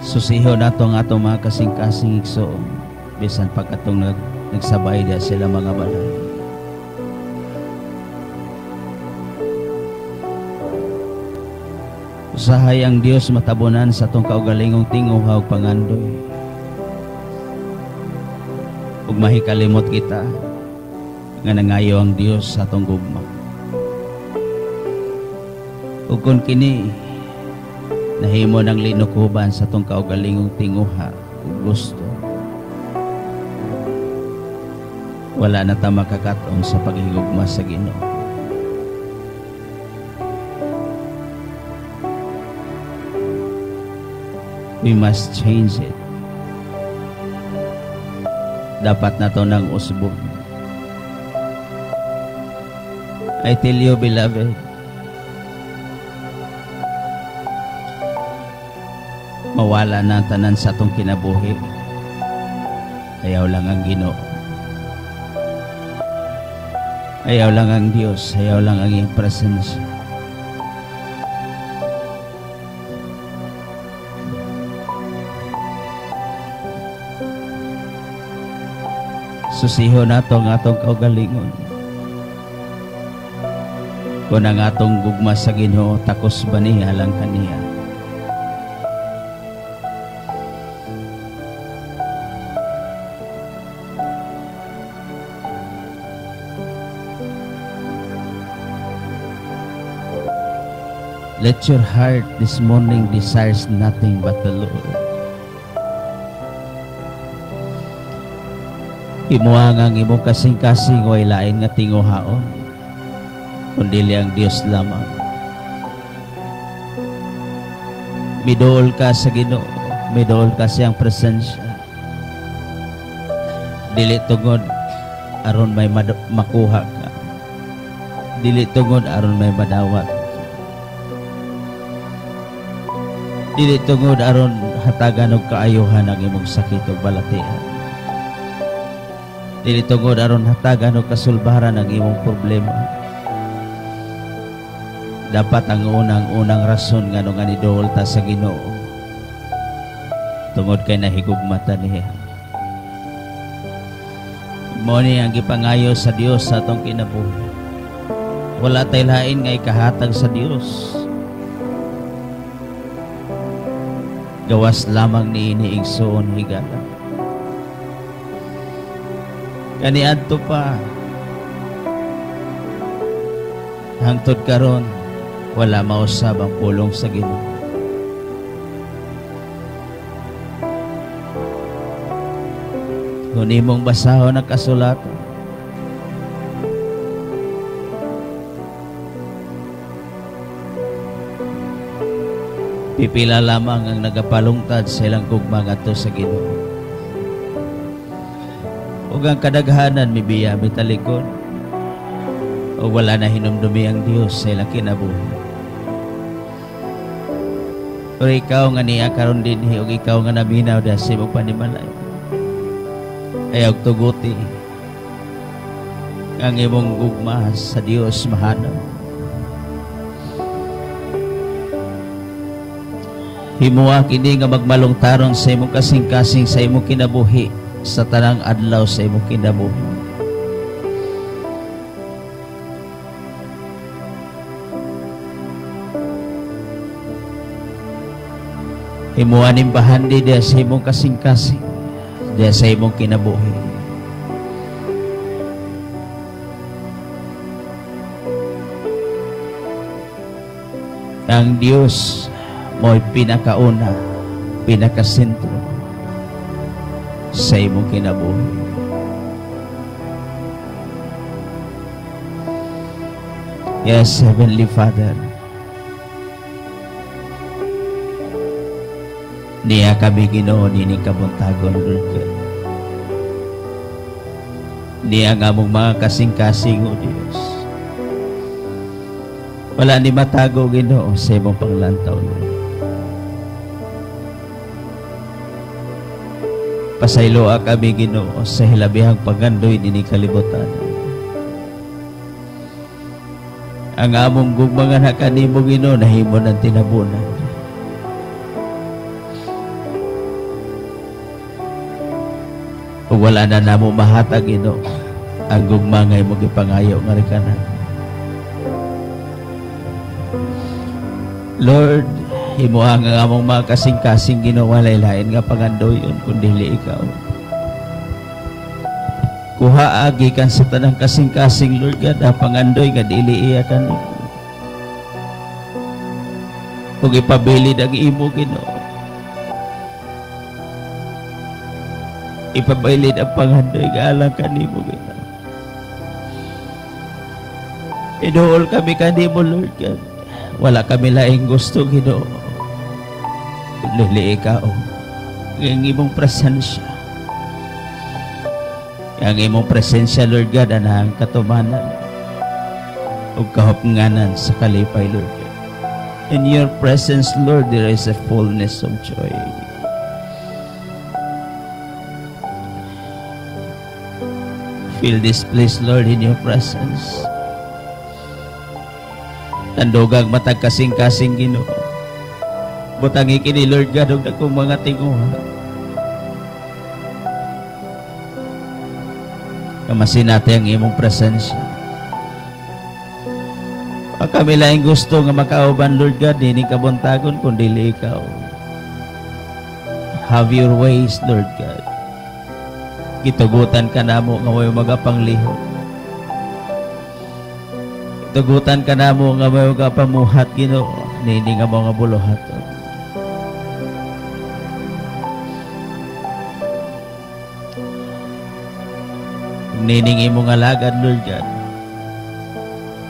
Susiho nato ang atong mga kasing-kasing igsoon, bisan pagkatong nagsabay diya sila mga balay. Usahay ang Dios matabunan sa atong kaugalingong tinguha ug pangandoy. Ug mahikalimot kita nga nangayo ang Dios sa atong gugma. Ug kun kini nahimo ng linukuban sa atong kaugalingong tinguha ug gusto, wala na ta makakaton sa paghigugma sa Ginoo. We must change it. Dapat na to ng usbon. I tell you, beloved, mawala na ang tanan sa atong kinabuhi. Ayaw lang ang Ginoo. Ayaw lang ang Diyos. Ayaw lang ang iyang presensya. Susiho nato ang atong kaugalingon. Kung ang atong gugma sa Ginoo, takos ba niya lang kaniya? Let your heart this morning desires nothing but the Lord. Imuha nga ang imong kasing-kasing o ilain nga tinguhaon, kundi ang Dios lamang. Midool ka sa Ginoo, midool ka siyang presensya. Dili tungod aron may makuha ka. Dili tungod aron may madawat. Dili tungod aron hatagan og kaayuhan ang imong sakit ug balatian. Dili tungod aron hatagan og kasulbaran ang imong problema. Dapat ang unang-unang rason nganong anidool ta sa Ginoo tungod kay nahigugmata niya. Mao ni ang gipangayo sa Dios sa atong kinabuhi. Wala tay lain nga ikahatag sa Dios. Gawas lamang niini igsoon higala. Kaniadto pa hangtod karon wala mausab ang pulong sa Ginoo. Kung imong basahon ang kasulatan, pipila lamang ang nagapalungtad sa ilang gugma ngadto sa Ginoo. Ug ang kadaghanan mibiya mitalikod o wala na hinumdumi ang Dios sa ilang kinabuhi. Pero ikaw nga niya karon dinhi ug ikaw nga naminaw diha sa imong panimalay, ayaw tuguti ang imong gugma sa Dios mahanaw. Himua kini nga magmalungtaron sa imong kasing-kasing sa imong kinabuhi, sa tanang adlaw sa imong kinabuhi. Himua ning bahandi diha sa imong kasing-kasing, diha sa imong kinabuhi. Ang Dios mo'y pinakauna, pinakasentro sa imong kinabuhi. Yes, Heavenly Father, niya kami Ginoo nining kabuntagon, Lord God. Niya ang among mga kasing-kasing, O Diyos. Wala ni matago, Ginoo, sa imong panglantaw, Lord. Pasayloa kami, Ginoo, sa hilabihang pagandoy nining kalibutan. Ang among gugma nga kanimo, Ginoo, nahimo ng tinabunan. Ug wala na namo mahatag, Ginoo, ang gugma nga imong gipangayo nga rikanan. Lord, himuha nga among mga kasing-kasing, Ginoo, walay lain nga pangandoyon kun dili ikaw. Kuha gikan sa tanang kasing-kasing, Lord God, ang pangandoy nga dili iya kanimo. Ug ipabilid ang imo, Ginoo. Ipabilid ang pangandoy nga alang kanimo, Ginoo. Iduol kami kanimo, Lord God. Wala kami laing gusto, Ginoo, dili ikaw. Ang imong presensya, ang imong presensya, Lord God, anang katumanan ug kahupnganan sa kalipay, Lord God. In your presence, Lord, there is a fullness of joy. Fill this place, Lord, in your presence. Tandogag matag kasing-kasing, Ginoo. Butangi kini, Lord God, og dakong mga tinguha. Kamasin natin ang imong presensya. Kami laing gusto nga makauban, Lord God, dini kabuntagon kun dili ikaw. Have your ways, Lord God. Gitugutan ka namo nga may magapanglihok. Tugutan ka namo nga may magapamuhat, Ginoo, niini nga mga buluhaton. Nining imong alagad, Lord God,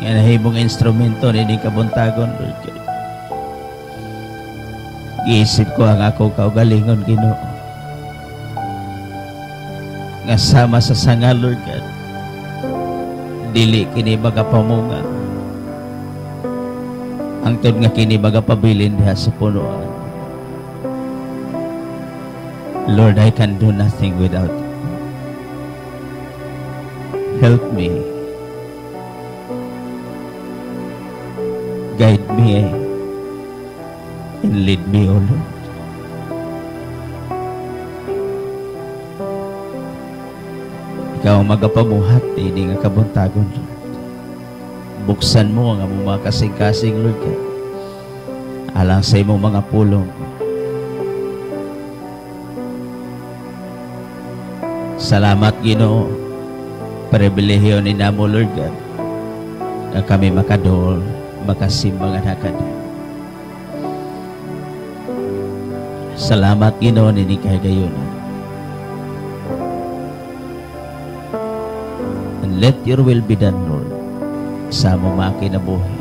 nga nahimong instrumento nining kabuntagon, Lord God. Giisip ko ang ako kaugalingon, Ginoo, nga sama sa sanga, Lord God, dili kini magapamunga, hangtod nga kini magapabilin diha sa punoan. Lord, I can do nothing without you. Help me. Guide me and lead me, O Lord. Ikaw ang magapamuhat ini nga kabuntagon, Lord. Buksan mo ang among mga kasing-kasing, Lord God, alang sa imong mga pulong. Salamat, Ginoo. Pribilehiyo ni namo, Lord God, nga kami makadool, makasimbang anakan. Salamat, Ginoo, nini kay gayunan. Let your will be done, Lord, sa among mga kinabuhi.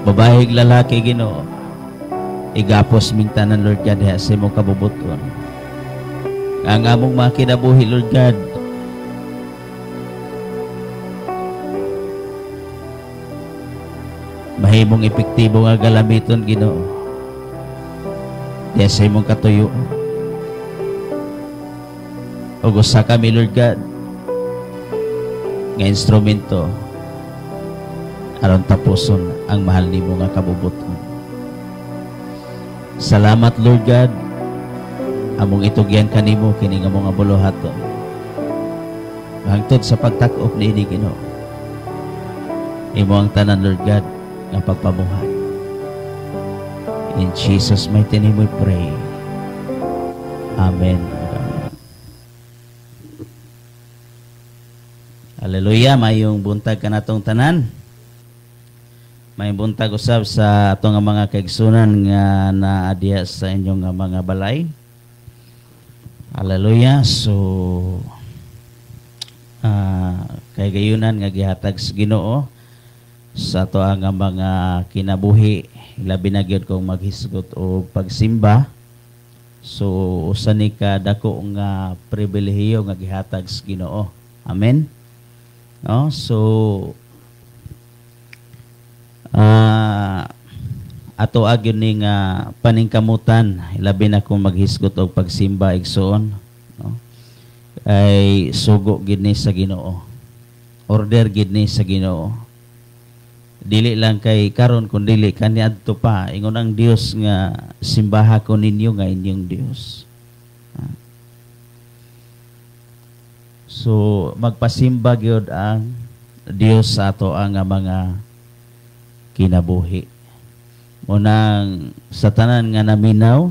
Babae ug lalaki, Ginoo, igapos ming tanan, Lord God, diha sa imong kabubuton. Ang among mga kinabuhi, Lord God, mahimong epektibo nga galamiton, Ginoo, diha sa imong katuyuan. Ug usa kami, Lord God, nga instrumento aron tapuson ang mahal nimo nga kabubuton. Salamat, Lord God. Among itugyan kanimo kini nga mga buluhaton. Hangtod sa pagtak-op niini, Ginoo, imo ang tanan, Lord God, nga pagpamuhat. In Jesus' mighty name we pray. Amen. Hallelujah. Mayong buntag kanatong tanan. Mayong buntag usab sa atong mga kaigsunan nga naa diha sa inyong mga balay. Hallelujah. So kay gayunan nga gihatag sa Ginoo sa ato ang mga kinabuhi, labi na gyud kung maghisgot o pagsimba. So usa ni ka dako nga pribilehiyo nga gihatag sa Ginoo. Amen. No? So ato agyon ni nga paningkamutan, labi na kung maghisgot og pagsimba igsoon, no? Ay sugo gid ni sa Ginoo. Order gid ni sa Ginoo. Dili lang kay karon kun dili kaniadto pa ingon ang Dios nga simbaha ko ninyo nga inyong Dios. So magpasimba gyud ang Dios sa ato ang mga kinabuhi. Munang sa tanan nga naminaw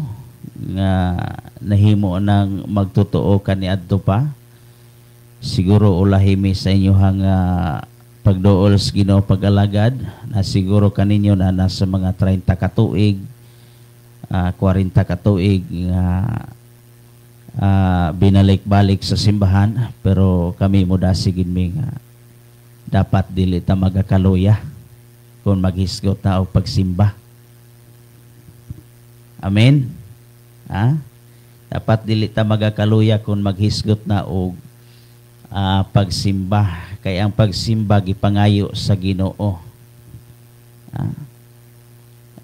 nga nahimo nang magtotoo kaniadto pa, siguro ulahimi sa inyohang pagduol sa Ginoo pag-alagad na siguro kaninyo na nasa mga 30 ka tuig, 40 ka tuig nga binalik-balik sa simbahan, pero kami mudasigin mi nga dapat dili ta magakaluya kung maghisgot na og pagsimba. Amen. Ha? Dapat dili ta magakaluya kung maghisgot na og pagsimba, kay ang pagsimba gipangayo sa Ginoo.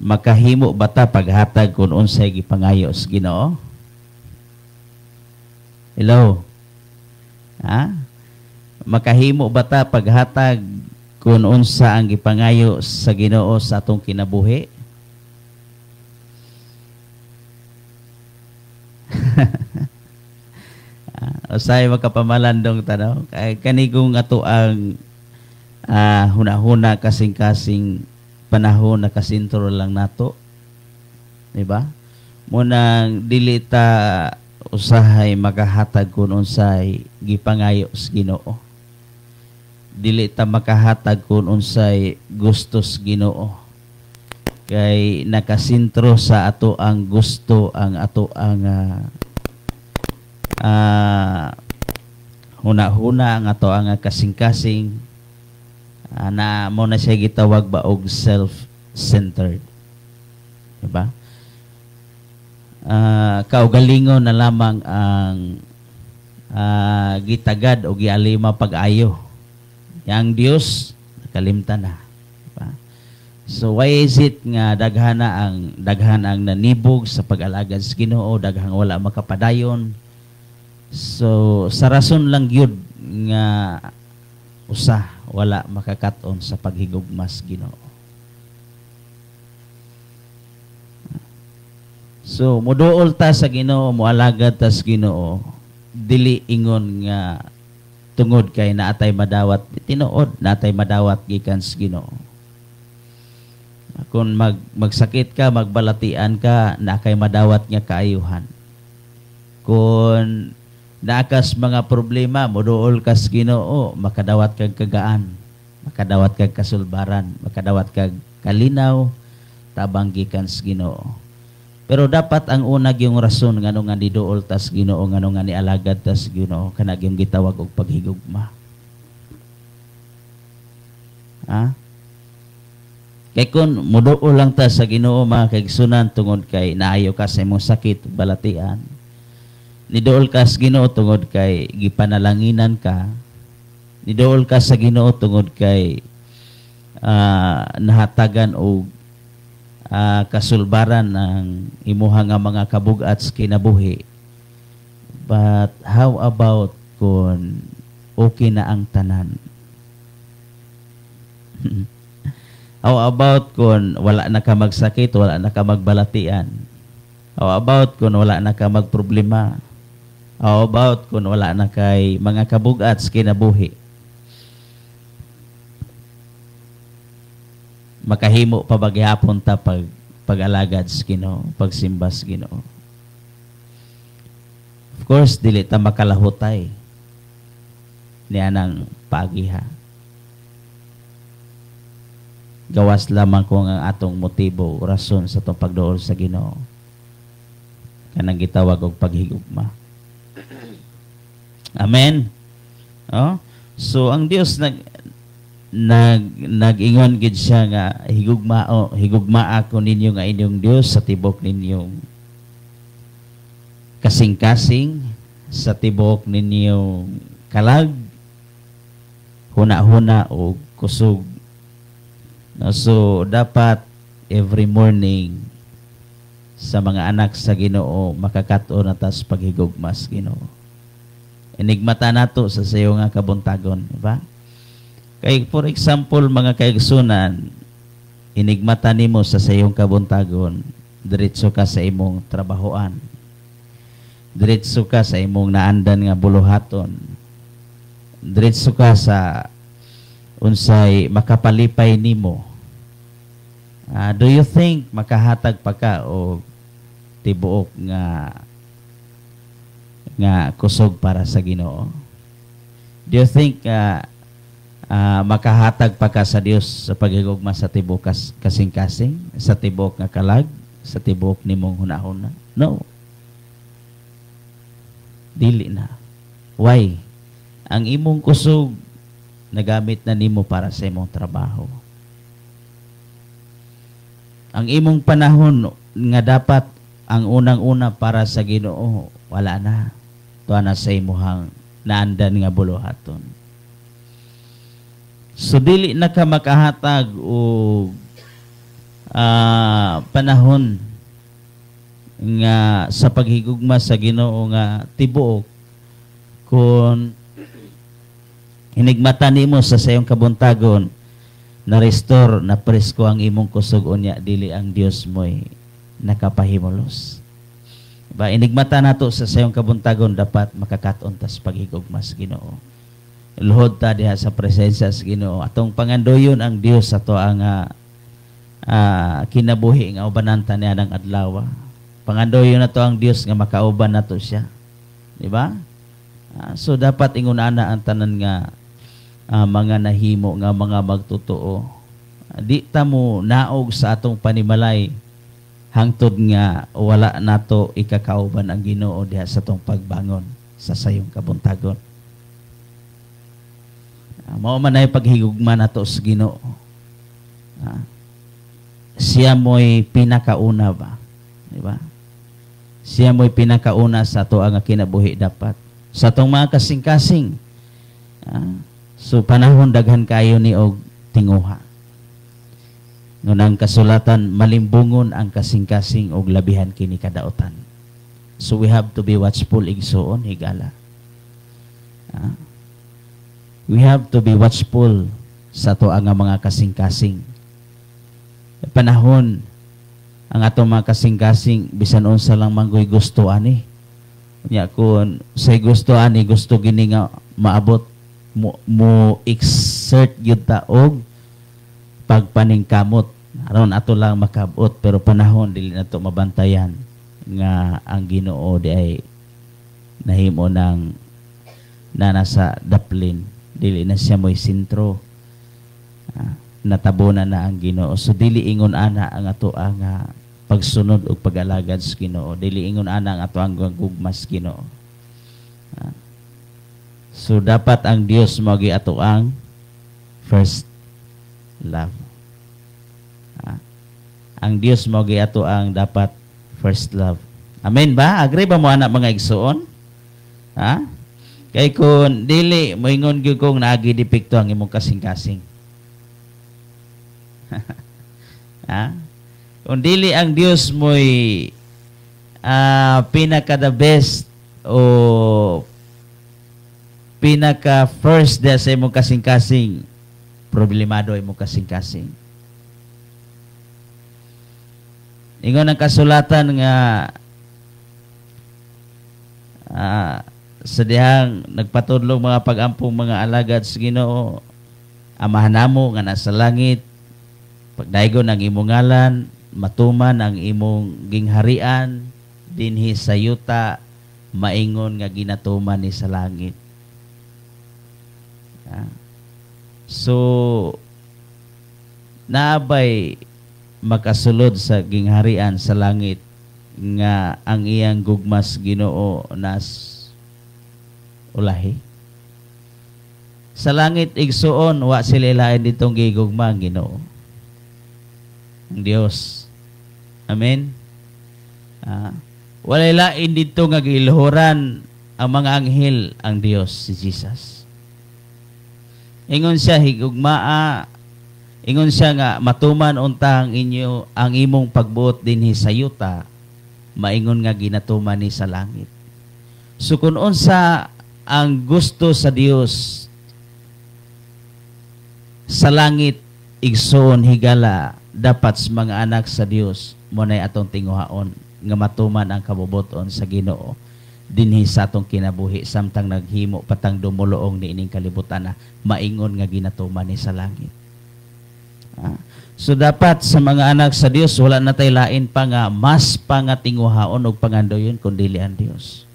Makahimo ba ta paghatag kung unsay gipangayo sa Ginoo? Hello? Ha? Makahimo ba ta paghatag kung unsa ang gipangayo sa Ginoo sa atong kinabuhi? Usay makapamalandong tanaw. Kay kanigong ato ang hunahuna kasing-kasing panahon na kasintro lang nato. Diba? Munang dili ta usahay makahatag kung unsay gipangayo sa Ginoo. Dili ta makahatag kung unsay gusto sa Ginoo. Kay nakasintro sa ato ang gusto, ang ato ang huna-huna, ang ato ang kasing-kasing, na mo na siya gitawag ba og self-centered. Diba? Kaugalingon na lamang ang gitagad o gialima pag-ayo. Yang Dios nakalimtan na. Diba? So why is it nga daghan ang nanibog sa pag-alagad sa Ginoo, daghang wala makapadayon? So sa rason lang gyud nga usa wala makakat-on sa paghigugma sa Ginoo. So moduol ta sa Ginoo, moalagad ta sa Ginoo, dili ingon nga tungod kay naatay madawat, tinuod naatay madawat gikan sa Ginoo. Kung magsakit ka, magbalatian ka, naa kay madawat nga kaayuhan. Kung naakas mga problema, moduol ka sa Ginoo, makadawat kag kagaan, makadawat kag kasulbaran, makadawat kag kalinaw, tabang gikan sa Ginoo. Pero dapat ang una gyung rason ngano nga niduol tas Ginoo, ngano nga nialagad tas Ginoo, kana gyung gitawag og paghigugma. Ha? Kay kung muduol lang ta sa Ginoo, mga kaigsunan, tungod kay naayo ka sa imong sakit, balatian. Niduol ka sa Ginoo tungod kay gipanalanginan ka. Niduol ka sa Ginoo tungod kay nahatagan og kasulbaran ang imuha nga mga kabugat sa kinabuhi. But how about kung okay na ang tanan? How about kung wala na ka magsakit, wala na ka magbalatian? How about kung wala na ka magproblema? How about kung wala na kay mga kabugat sa kinabuhi? Makahimo pa ba gihapon ta pag-alagad sa Ginoo, pagsimba sa Ginoo? Of course, dili ta makalahutay niya ng pagiha. Gawas lamang kung ang atong motibo, rason sa atong pagduol sa Ginoo, kanang gitawag og paghigugma. Amen. Oh? So ang Dios nag-ingon gid siya nga higugma ako ninyo nga inyong Dios sa tibok ninyong kasing-kasing, sa tibok ninyong kalag, huna-huna o kusog. No, so dapat every morning sa mga anak sa Ginoo makakaton na tas paghigugma sa Ginoo. Enigmata nato sa sayo nga kabuntagon, di ba? Kay for example, mga kaigsunan, enigmata nimo sa sayong kabuntagon, diretso ka sa imong trabahoan. Diretso ka sa imong naandan nga buluhaton. Diretso ka sa unsay makapalipay nimo. Do you think makahatag pa ka o tibuok nga kusog para sa Ginoo? Do you think makahatag pa ka sa Dios sa paghigugma sa tibuok kasing-kasing, sa tibuok nga kalag, sa tibuok nimong hunahuna? No. Dili na. Why? Ang imong kusog nagamit na nimo para sa imong trabaho. Ang imong panahon nga dapat ang unang-una para sa Ginoo, wala na. Tuwa na sa imuhang naandan nga buluhaton. So dili na ka makahatag og panahon nga sa paghigugma sa Ginoo nga tibuok kung hinigmata nimo sa sayong kabuntagon, na restore, na presko ang imong kusog, unya dili ang Dios mo'y nakapahimulos. Ba, inigmata nato sa sayong kabuntagon, dapat makakaton tas paghigugma sa Ginoo. Luhod ta diha sa presensya sa Ginoo. Atong pangandoyon ang Dios ato ang kinabuhi nga ubanan ta niya ng adlaw. Pangandoyon nato ang Dios nga makauban nato siya. Di ba? So dapat ingon ana ang tanan nga mga nahimo nga mga magtotoo. Di ta mo naog sa atong panimalay hangtod nga wala nato ikakauban ang Ginoo diha sa atong pagbangon sa sayong kabuntagon. Mao man ay paghigugma nato sa Ginoo. Siya mo'y pinakauna ba? Di ba? Siya mo'y pinakauna sa ato ang kinabuhi dapat. Sa atong mga kasing-kasing. So panahon daghan kayo ni og tinguha. Ngunang ang kasulatan, malimbungon ang kasing-kasing og labihan kini kadaotan. So we have to be watchful, igsuon, higala. We have to be watchful sa ato ang mga kasing-kasing. Panahon ang atong mga kasing-kasing bisan unsa lang manggoy gusto ani. Unya kun say gusto ani, gusto gini nga maabot, mo exert gyud ta og pagpaningkamot aron ato lang makabot, pero panahon dili nato mabantayan nga ang Ginoo di ay nahimo nang na nasa daplin, dili na siya mo'y sentro. Natabunan na ang Ginoo. So dili ingon ana ang ato ang pagsunod og pag-alagad sa Ginoo. Dili ingon ana ang ato ang gugma sa Ginoo. So dapat ang Dios mao gi ato ang first. love. Ha? Ang Dios mao gyud ato ang dapat first love. Amen ba? Agree ba mo ana mga igsuon? Ha? Kay kun dili moingon gyud kong naagi depekto ang imong kasing-kasing. Ha? Kung dili ang Dios mo'y pinaka the best o pinaka first da sa imong kasing-kasing, problemado imong kasing-kasing. Ingon ang kasulatan nga sa dihang nagpatudlong mga pag-ampong mga alagad sa Ginoo, Amahan namo nga nasa langit, pagdaygon ang imong ngalan, matuman ang imong gingharian dinhi sa yuta, maingon nga ginatuman ni sa langit. So naabay makasulod sa gingharian sa langit nga ang iyang gugmas Ginoo nas ulahi. Sa langit igsuon wa sila ilain ditong gigugma ang Ginoo. Ang Dios. Amen. Walay lain dito nga giluhuran ang mga anghel ang Dios si Jesus. Ingon siya higugmaa, ingon siya nga matuman unta ang inyo ang imong pagbuot dinhi sa yuta, maingon nga ginatuman ni sa langit. So kun unsa ang gusto sa Dios sa langit igsoon higala dapat sa mga anak sa Dios mo nay atong tinguhaon nga matuman ang kabubuton sa Ginoo dinhi sa atong kinabuhi samtang naghimo patang dumuluong niining kalibutan na maingon nga ginatuman ni sa langit. So dapat sa mga anak sa Dios wala na tay lain pa nga mas pa nga tinguhaon og pangandoyon kun dili ang Dios.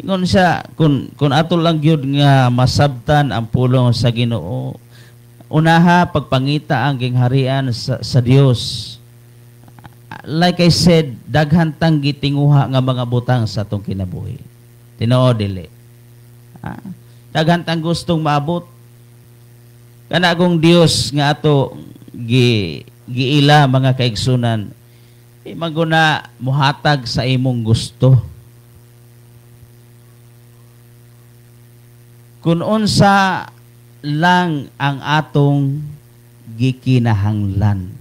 Ingon siya kun ato lang gyud nga masabtan ang pulong sa Ginoo, unaha pagpangita ang gingharian sa Dios. Like I said, daghan tang gitinguha nga mga butang sa atong kinabuhi. Tinuod dili. Daghan tang gustong maabot. Kana akong Dios nga ato giila mga kaigsunan, maguna muhatag sa imong gusto. Kun unsa lang ang atong gikinahanglan.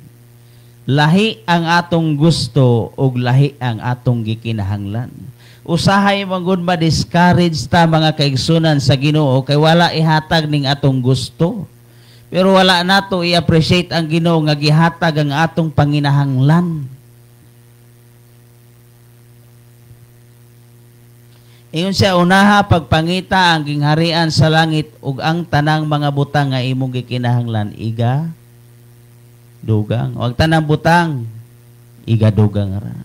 Lahi ang atong gusto ug lahi ang atong gikinahanglan. Usahay man gud ma-discourage ta mga kaigsunan sa Ginoo kay wala ihatag ning atong gusto. Pero wala nato i-appreciate ang Ginoo nga gihatag ang atong panginahanglan. Ingon siya, unaha pagpangita ang gingharian sa langit ug ang tanang mga butang nga imong gikinahanglan iga dugang. O ang tanang butang iga dugang ra.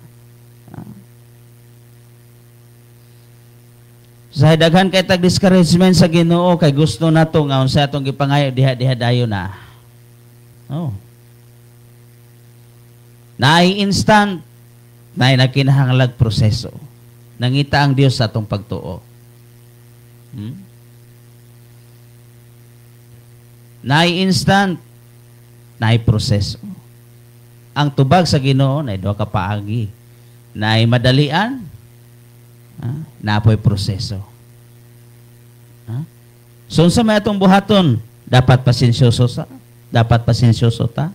Sa daghan kay tag discouragement sa Ginoo kay gusto nato nga unsa atong gipangayo diha-diha dayon na. Oh. Naay instant, naay nagkinahanglag proseso. Nangita ang Dios sa atong pagtuo. Naay instant, naay proseso. Ang tubag sa Ginoo naay duha ka paagi. Naay madalian, naapoy proseso. So unsa may atong buhaton? Dapat pasensyoso sa, dapat pasensyoso ta.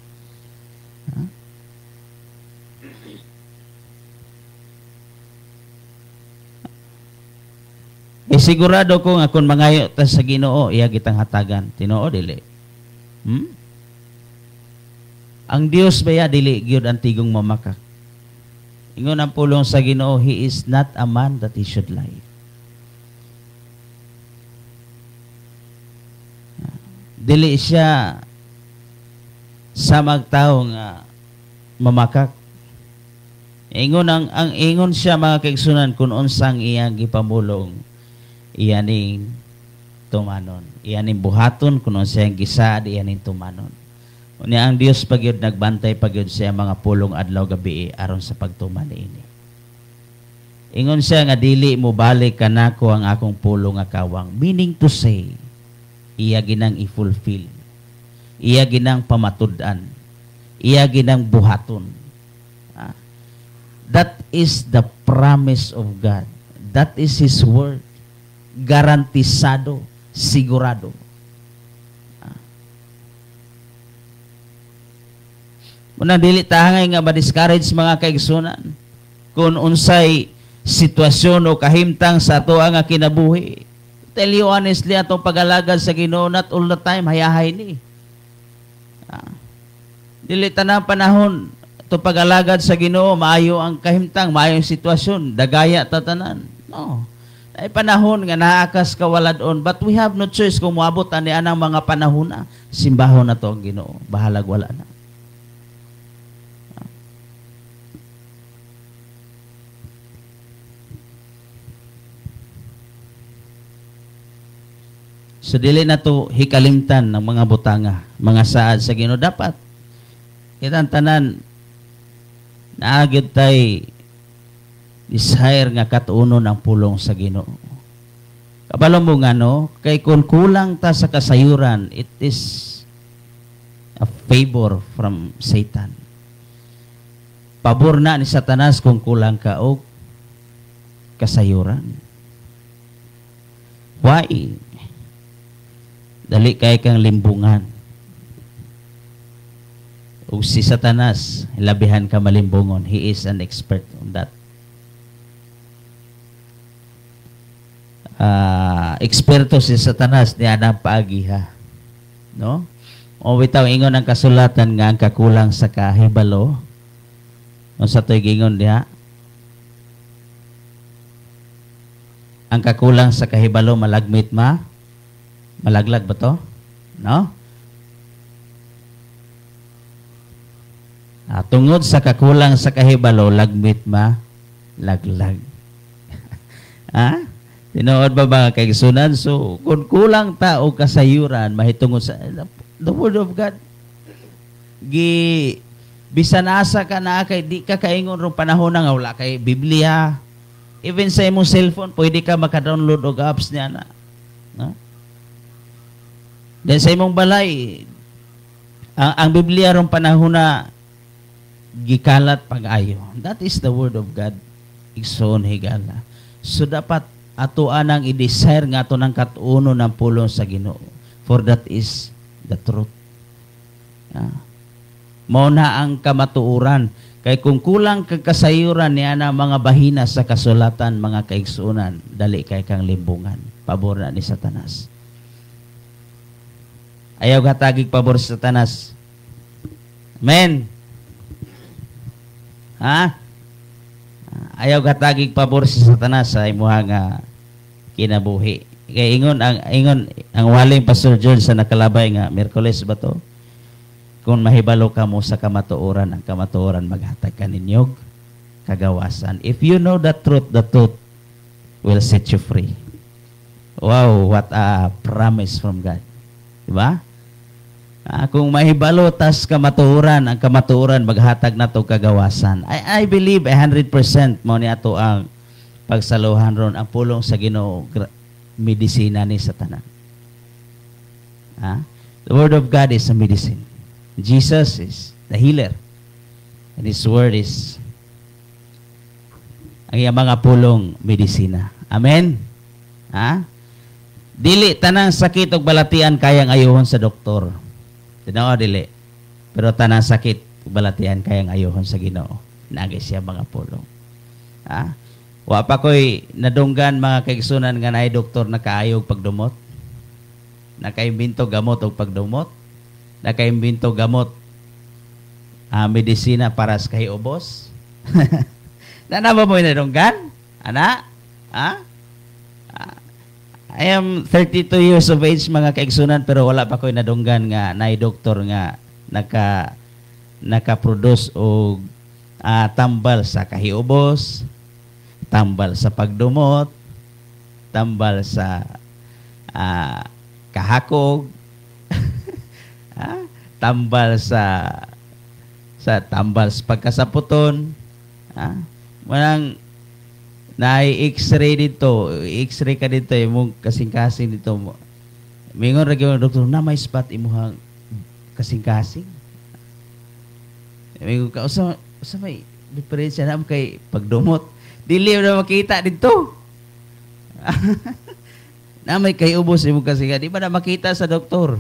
Eh sigurado ko nga kung mangayo ta sa Ginoo, iya kitang hatagan. Tinuod dili. Ang Dios baya dili gyud ang tigong mamakak. Ingon ang pulong sa Ginoo, he is not a man that he should lie. Dili siya sa magtao nga mamakak. Ingon ang ingon siya mga kaigsunan kung unsang iyang gipamulong, iya ning tumanon. Iya ning buhaton kung unsa iyang gisaad, iya ning tumanon. Unya ang Dios pagyud nagbantay pagyud sa mga pulong adlaw gabi aron sa pagtuman niini. Ingon siya nga dili mo balik kanako ang akong pulong nga kawang. Meaning to say, iya ginang i-fulfill. Iya ginang pamatud-an. Iya ginang buhaton. That is the promise of God. That is His word. Garantisado, sigurado. Muna dili ta hangay nga ma-discourage mga kaigsunan kung unsay sitwasyon o kahimtang sa ato nga kinabuhi. Tell you honestly, atong pag-alagad sa Ginoo not all the time hayahay ni. Dili tanang panahon ato pag-alagad sa Ginoo maayo ang kahimtang, maayo ang sitwasyon, dagaya ta tanan. No. Ay panahon nga naakas kawaladon, but we have no choice kung moabot ani anang mga panahon na simbahon na to ang Ginoo, bahalag wala na. So dili na to hikalimtan ng mga butanga, mga saad sa Ginoo. Dapat kitang tanan naagid tay desire nga katuonon ang pulong sa Ginoo. Kabalo mo nga no, kay kung kulang ta sa kasayuran, it is a favor from Satan. Pabor na ni Satanas kung kulang ka og kasayuran. Why? Dali kay kang limbungan. Ug si Satanas, labihan ka malimbungon. He is an expert on that. Eksperto si Satanas niya ang paagiha. No? O bitaw ingon ang kasulatan nga ang kakulang sa kahibalo. Unsa to'y gingon diha? Ang kakulang sa kahibalo malagmit ma? Malaglag ba to? No? Tungod sa kakulang sa kahibalo, lagmit ma? Laglag. Ha? Tinuod ba ba kaigsunan? So, kung kulang ta o kasayuran, mahitungod sa the word of God, gi bisan asa ka na kay di ka kaingon rong panahon na nga wala kay Biblia. Even sa imong cellphone, pwede ka maka-download og apps niya na. No? Then sa imong balay, ang Biblia rong panahon na gikalat pag-ayo. That is the word of God. Igsoon higala. So dapat ato anang i-desire nga ato ng katuno ng pulong sa Ginoo. For that is the truth. Mao na ang kamatuoran. Kay kung kulang kag kasayuran niya na mga bahina sa kasulatan, mga kaigsuonan, dali kay kang limbungan. Pabor na ni Satanas. Ayaw katagig pabor sa Satanas. Amen. Ha? Ayaw katagig pabor sa Satanas sa imuha nga kinabuhi. Kay ingon ang waling Pastor George sa nakalabay nga Miyerkules ba to? Kung mahibalo ka mo sa kamatuoran, ang kamatuoran maghatag ka ninyog kagawasan. If you know the truth will set you free. Wow, what a promise from God. Diba? Kung mahibalo tas kamatuoran, ang kamatuoran maghatag na to kagawasan. I believe 100% mo ni ato ang pagsaluhan ron ang pulong sa Ginoo, medisina ni sa tanan. The word of God is a medicine. Jesus is the healer. And His word is ang iyang mga pulong medisina. Amen? Ha? Dili tanang sakit og balatian kayang ayuhon sa doktor. Tinao dili. Pero tanang sakit ug balatian kayang ayuhon sa Ginoo. Naagi siya mga pulong. Ha? Wa pa ko'y nadunggan mga kaigsunan nga naay doktor nakaayog pagdumot. Nakaimbento gamot og pagdumot. Nakaimbento gamot medisina para sa kahiubos. Nana ba mo nadunggan? Ana? Ha? I am 32 years of age mga kaigsunan, pero wala pa ko'y nadunggan nga naay doktor nga naka-produce og tambal sa kahiubos, tambal sa pagdumot, tambal sa kahakog, tambal sa tambal sa pagkasaputon. Walang naay x-ray dito, x-ray ka dito, imong kasing-kasing dito. Mingon ra gyud doktor na may spot imuhang Kasing-kasing. May ka usa usa may diferensya na kay pagdumot. Dili na makita didto. Na may kay ubos imong kasingan, di ba na makita sa doktor?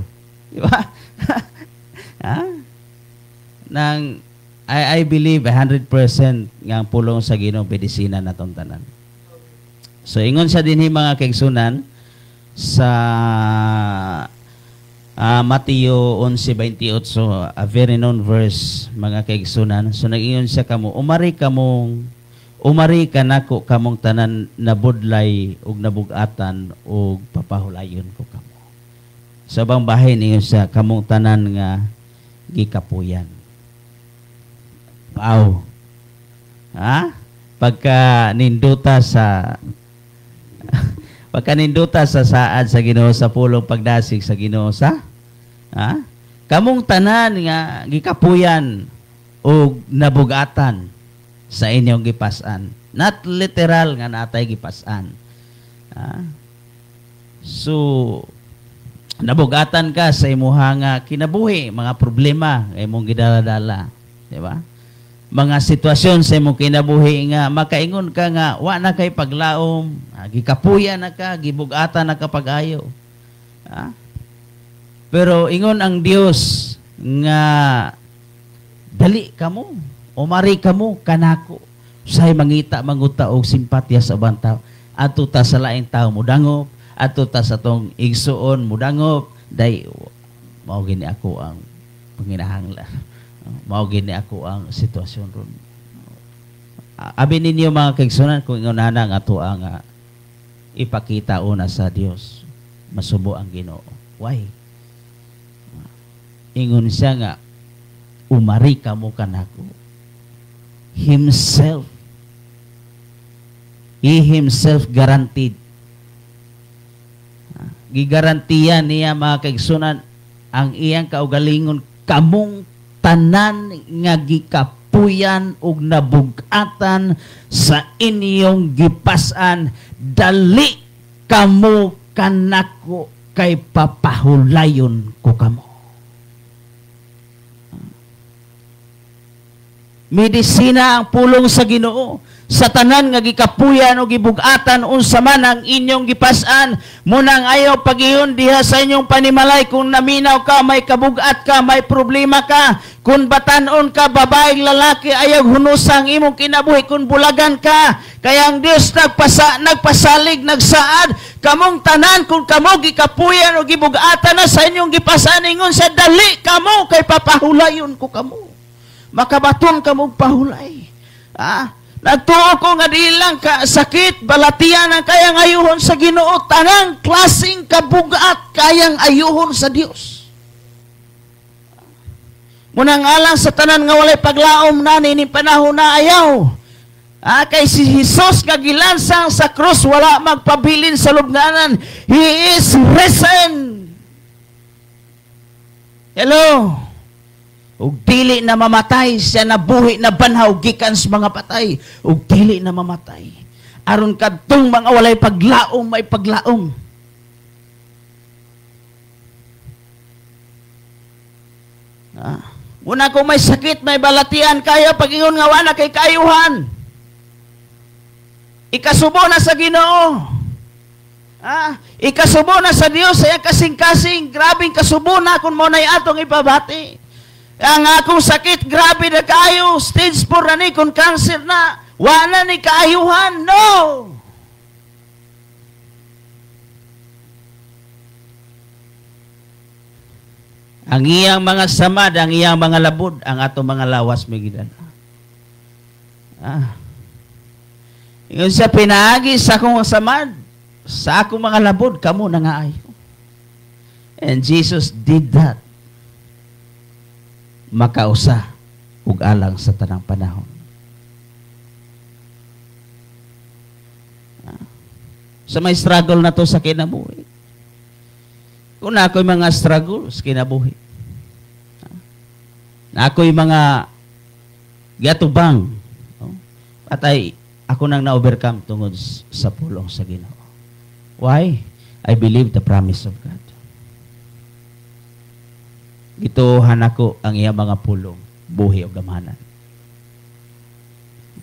Di ba? Ha? Nang I believe 100% nga ang pulong sa Ginoo medisina natong tanan. So ingon sa dinhi, mga kaigsunan, sa Mateo 11:28, a very known verse, mga kaigsunan. So nag-ingon siya kamo, umari kanako kamong tanan nabudlay ug nabugatan ug papahulayon ko kamo. Sa ubang bahin, ingon siya kamong tanan nga gikapuyan. Wow. Ha? Pagka ninduta sa saad sa Ginoo, sa pulong pagdasig sa Ginoo sa, ha? Kamong tanan nga gikapuyan og nabugatan sa inyong gipasan. Not literal nga natay gipasan. Ha? So nabugatan ka sa imuha nga kinabuhi, mga problema nga imong gidala-dala, di ba? Mga sitwasyon sa imong kinabuhi nga makaingon ka nga wa na kay paglaom, gikapuya na ka, gibugatan na ka pag-ayo. Ah? Pero ingon ang Dios nga dali kamo, umari kamo kanako. Say mangita manguta og simpatya sa ubang tao. Adto ta sa laing tao mudangop, adto ta sa tong igsuon mudangop, day mao gini ako ang panginahanglan. Mao gini ako ang sitwasyon ron. Abi ninyo, mga kaigsunan, kung ingon ana ang ato ang ipakita una sa Dios, masubo ang Ginoo. Why? Ingon siya nga umari kamo kanako. Himself. He himself guaranteed. Gigarantiya niya, mga kaigsunan, ang iyang kaugalingon, kamong tanan nga gikapuyan ug nabugatan sa inyong gipasan, dali kamo kanako kay papahulayon ko kamo. Medisina ang pulong sa Ginoo sa tanan nga gikapuyan o gibugatan, unsa man ang inyong gipasan. Munang ayaw pagiyon diha sa inyong panimalay. Kung naminaw ka, may kabugat ka, may problema ka, kung batanon ka, babaeng lalaki, ayaw hunusa ang imong kinabuhi, kung bulagan ka, kaya ang Dios nagpasalig, nagsaad, kamong tanan, kung kamo gikapuyan o gibugatan na sa inyong gipasan, ingon sa dali kamo kay papahulayon ko kamo. Makabaton kamo og pahulay. Ah, nagtuo ko nga di lang ka sakit, balatian ang kayang ayuhon sa Ginoo, tanang klaseng kabugat kayang ayuhon sa Dios. Munang alang sa tanan nga walay paglaom na ni panahon na ayaw. Ah, kay si Jesus nga gilansang sa krus wala magpabilin sa lubnganan. He is risen. Hello. Ug dili na mamatay siya, nabuhi na banhaw gikan sa mga patay ug dili na mamatay. Aron kadtong mga walay paglaom may paglaom. Ah. Una, kung may sakit, may balatian, kaya pag-ingon nga wala kay kaayuhan. Ikasubo na sa Ginoo. Ah, ikasubo na sa Dios sa kasing-kasing, grabing kasubo na kung mo na'y atong ipabati. Ang akong sakit, grabe na kaayo, stage 4 na ni, kung cancer na, wala ni kaayuhan. No! Ang iyang mga samad, ang iyang mga labod, ang atong mga lawas may gidala. Ah. Ingon siya, pinaagi sa akong samad, sa akong mga labod, kamo na nga ayo. And Jesus did that. Makausa ug alang sa tanang panahon. Ah. Sa may struggle na to sa kinabuhi. Kung na ako'y mga struggle sa kinabuhi. Na ako'y mga gatubang. No? At ay ako nang na-overcome tungod sa pulong sa Ginoo. Why? I believe the promise of God. Gituohan ako ang iya mga pulong, buhi o gamhanan.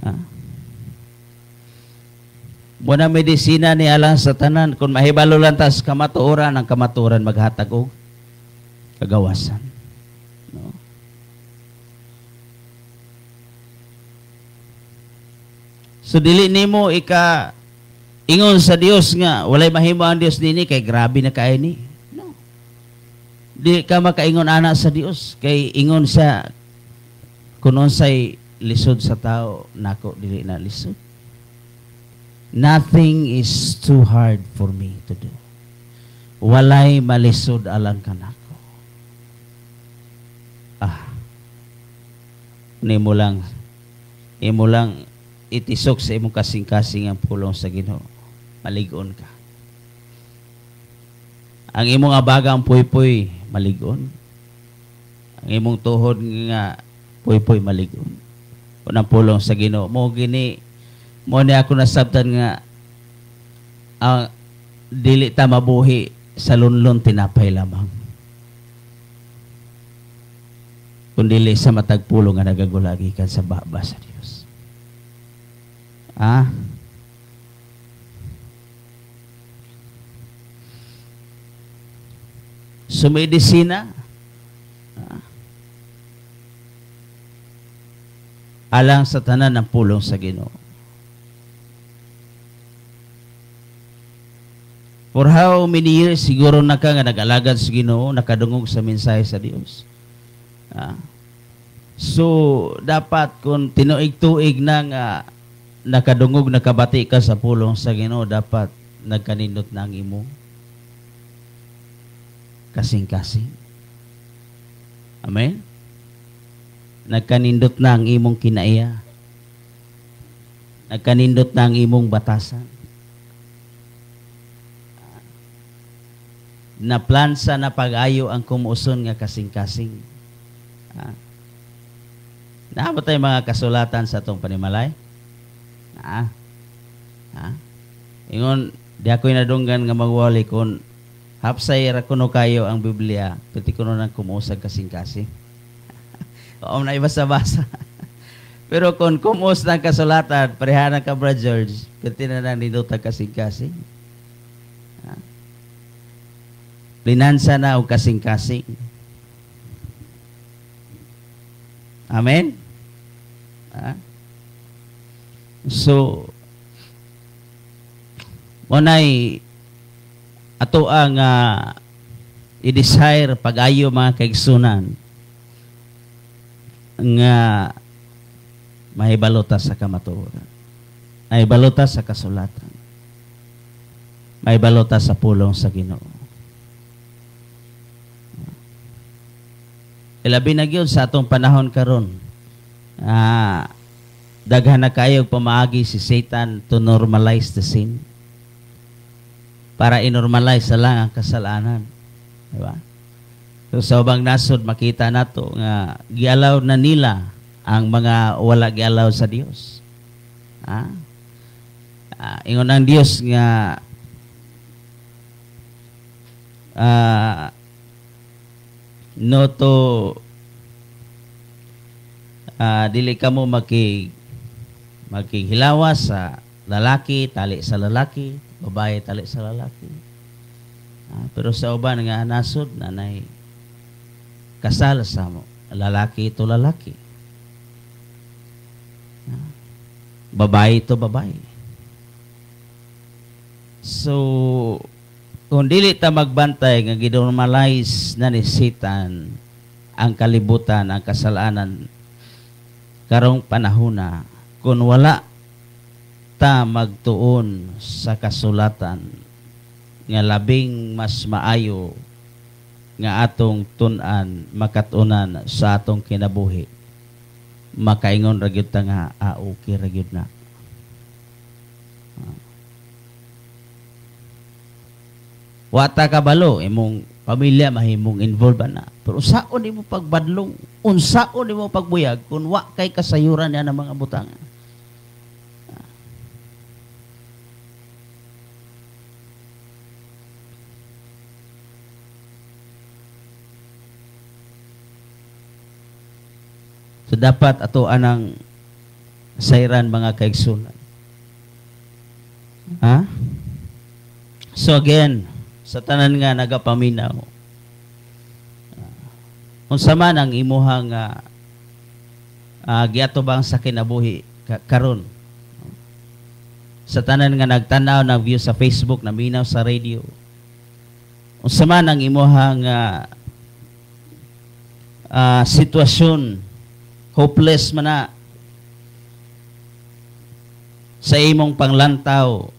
Ah. Muna medisina ni alang sa tanan, kung mahibalo lang tas kamatuoran, ang kamatuoran maghatag og kagawasan. No? So dili nimo ika ingon sa Dios nga walay mahimo ang Dios nini kay grabe na kay ni. No. Di ka makaingon ana sa Dios kay ingon sa kun unsay lisod sa tao nako dili na lisod. Nothing is too hard for me to do. Walay malisod alang kanako. Ah. Nimo lang itisok sa imong kasing-kasing ang pulong sa Ginoo. Malig-on ka. Ang imong abaga ang puypuy, malig-on. Ang imong tuhod nga puypuy, malig-on. Kung ang pulong sa Ginoo mo gini mo ni ako nasabtan nga ang dili ta mabuhi sa lunlon tinapay lamang, kun dili sa matag pulong nga nagagulagi kan sa baba sa Dios. Ah. So medisina alang sa tanan ng pulong sa Ginoo. For how many years siguro na ka nga nag-alagad sa Ginoo, nakadungog sa mensahe sa Dios. Ah. So dapat kung tinuig-tuig na nga nakadungog, nakabati ka sa pulong sa Ginoo, dapat nagkanindot na ang imong kasing-kasing. Amen? Nagkanindot na ang imong kinaiya. Nagkanindot na ang imong batasan. Naplansa na pag-ayo ang kumuson nga kasing-kasing. Ah. Naa ba tayo mga kasulatan sa atong panimalay? Ah. Ah. Ingon, di ako'y nadunggan nga magwali kung hapsay ra kuno kayo ang Biblia, pwede kuno nang kumuusag kasing-kasing. Oo na ibasa-basa. Pero kung kumuos ng kasulatan, parehanan ka, Brad George, pwede na nang ninutag kasing-kasing. Ah. Linansa na og kasing-kasing. Amen? Ah. So, muna'y ato ang i-desire pag-ayo mga kaigsunan nga mahibalota sa kamatuoran, mahibalota sa kasulatan, mahibalota sa pulong sa Ginoo. Ilabi na gyud sa atong panahon karon, daghan na kayo pamaagi si Satan to normalize the sin, para i-normalize na lang ang kasalanan. Diba? So, sa ubang nasod makita nato nga gialaw na nila ang mga wala gialaw sa Dios. Ah? Ingon ang Dios nga no to dili kamo makighilawas sa lalaki, tali sa lalaki, babae tali sa lalaki. Pero sa uban nga nasod nanay kasal sa lalaki to lalaki, babae to babae. So kung dili ta magbantay nga ginormalize na ni Satan ang kalibutan, ang kasalanan karong panahona, kung wala ta magtuon sa kasulatan nga labing mas maayo nga atong tun-an, makatunan sa atong kinabuhi, makaingon ra gyud ta nga okay ra gyud na. Wa ta kabalo imong pamilya mahimong involved na, pero unsaon nimo pagbadlong, unsaon nimo pagbuyag kung wa kay kasayuran niya ng mga butang. So dapat ato anang sayran, mga kaigsunan. Ha? So again, sa tanan nga nagapaminaw, unsa man ang imuhang giatubang sa kinabuhi karon, sa tanan nga nagtanaw ng view sa Facebook, naminaw sa radio, unsa man ang imuhang sitwasyon, hopeless man na sa imong panglantaw,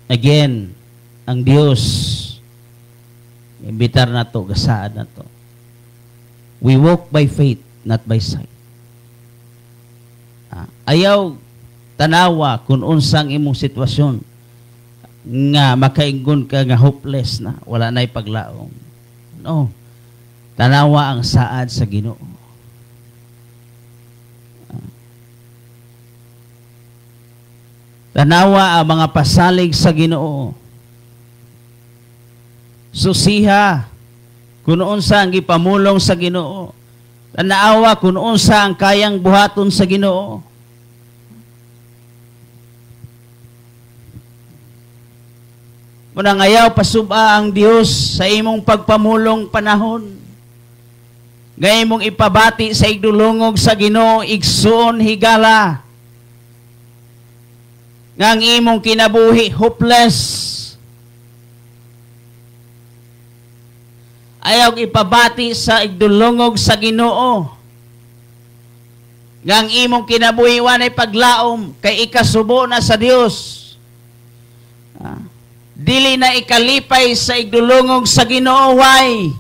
again, ang Dios imbitar na to, gasaad na to. We walk by faith, not by sight. Ayaw tanawa kung unsang imong sitwasyon nga makaingon ka nga hopeless na, wala na'y paglaom. No. Tanawa ang saad sa Ginoo. Tanawa ang mga pasalig sa Ginoo. Susiha kung unsa ang gipamulong sa Ginoo. Tanawa kung unsa ang kayang buhaton sa Ginoo. Muna ngayaw pasuba ang Dios sa imong pagpamulong panahon. Nga imong ipabati sa igdulungog sa Ginoo, igsuon higala. Nga ang imong kinabuhi hopeless. Ayaw ipabati sa igdulungog sa Ginoo. Nga ang imong kinabuhi wanay paglaom kay ikasubo na sa Dios. Dili na ikalipay sa igdulungog sa Ginoo, way.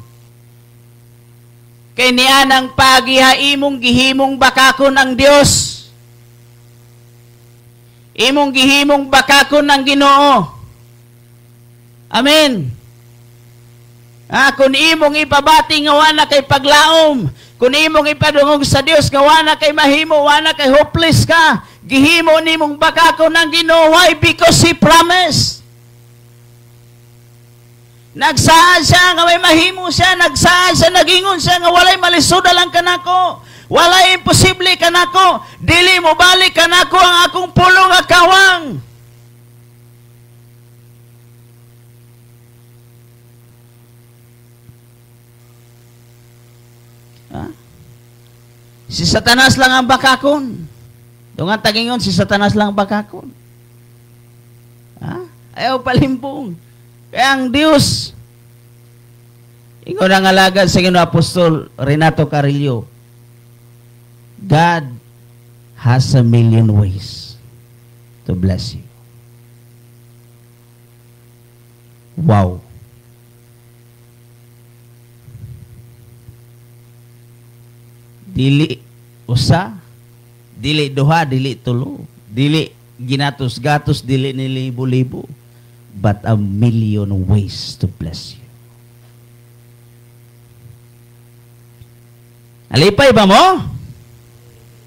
Kay nianang pagiha imong gihimong bakakon ang Dios. Imong gihimong bakakon ang Ginoo. Amen. Kung imong ipabati nga wala kay paglaom, kung imong ipadungog sa Dios nga wala kay mahimo, wala kay hopeless ka, gihimo nimong bakakon ang Ginoo, why? Because He promised. Nagsaad siya nga may mahimo siya, nagsaad siya, nagingon siya nga walay malisuda lang kanako, walay imposible kanako, dili mo balik kanako ang akong pulong nga kawang. Ha? Si Satanas lang ang bakakon. Dungan tagingon, si Satanas lang ang bakakon. Ha? Ayaw palimpong. Kaya ang Diyos, ingon ang alagad sa Ginoo Apostol Renato Carillo, God has a million ways to bless you. Wow. Dili usa, dili duha, dili tulo, dili ginatos-gatos, dili nilibo-libo, but a million ways to bless you. Alipay ba mo?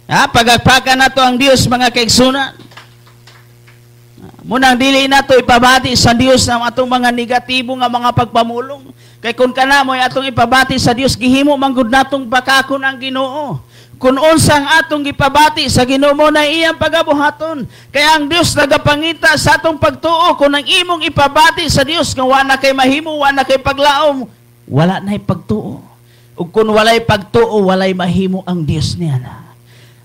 Ha? Pagagpakan na to ang Diyos, mga kaigsunan. Munang dili na to ipabati sa Diyos ng atong mga negatibo nga mga pagpamulong. Kay kung kana mo'y atong ipabati sa Diyos, gihimo manggod natong bakakon ang Ginoo. Kung unsang atong gipabati sa Ginoo mo na iyang pagabuhaton. Kaya ang Dios nagapangita sa atong pagtuo. Kung ang imong ipabati sa Dios nga wala kay mahimo, wala kay paglaom, wala na'y pagtuo. Ug kung walay pagtuo, walay mahimo ang Dios niya na.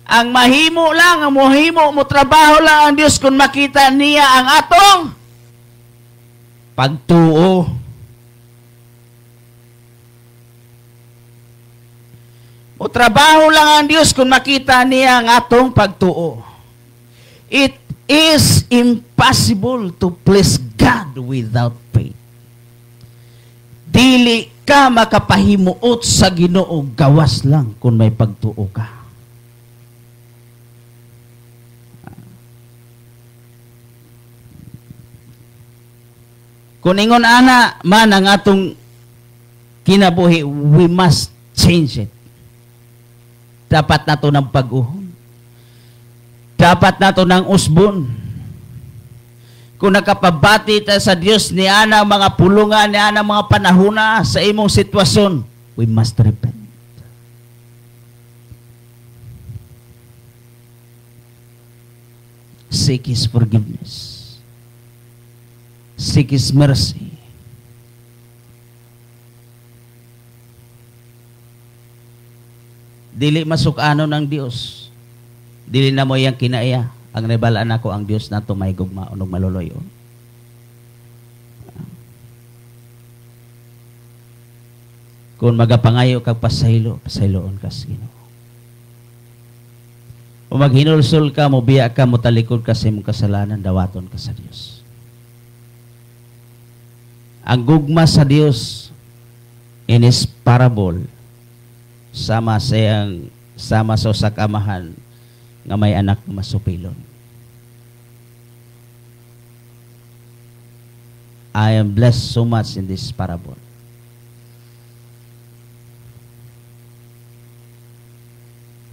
Ang mahimo lang, ang mohimo, mo trabaho lang ang Dios kung makita niya ang atong pagtuo. O trabaho lang ang Diyos kung makita niya ang atong pagtuo. It is impossible to please God without faith. Dili ka makapahimuot sa Ginoo gawas lang kung may pagtuo ka. Kung ingon ana man ang atong kinabuhi, we must change it. Dapat nato ng pag-uhon. Dapat nato ng usbon. Kung nakapabati ta sa Dios ni ana mga pulungan, ni ana mga panahona sa imong sitwasyon, we must repent. Seek His forgiveness. Seek His mercy. Dili masuk-anon ang Dios. Dili na mo iyang kinaiya. Ang nabalaan ako ang Dios nato may gugma unog maluloy. Kung magapangayo kag pasaylo, pasayloon ka sa Ginoo. Kung maghinulsol ka, mobiya ka, motalikod ka sa imong kasalanan, dawaton ka sa Dios. Ang gugma sa Dios in His parable, sama sa usa ka amahan nga may anak nga masupilon. I am blessed so much in this parable.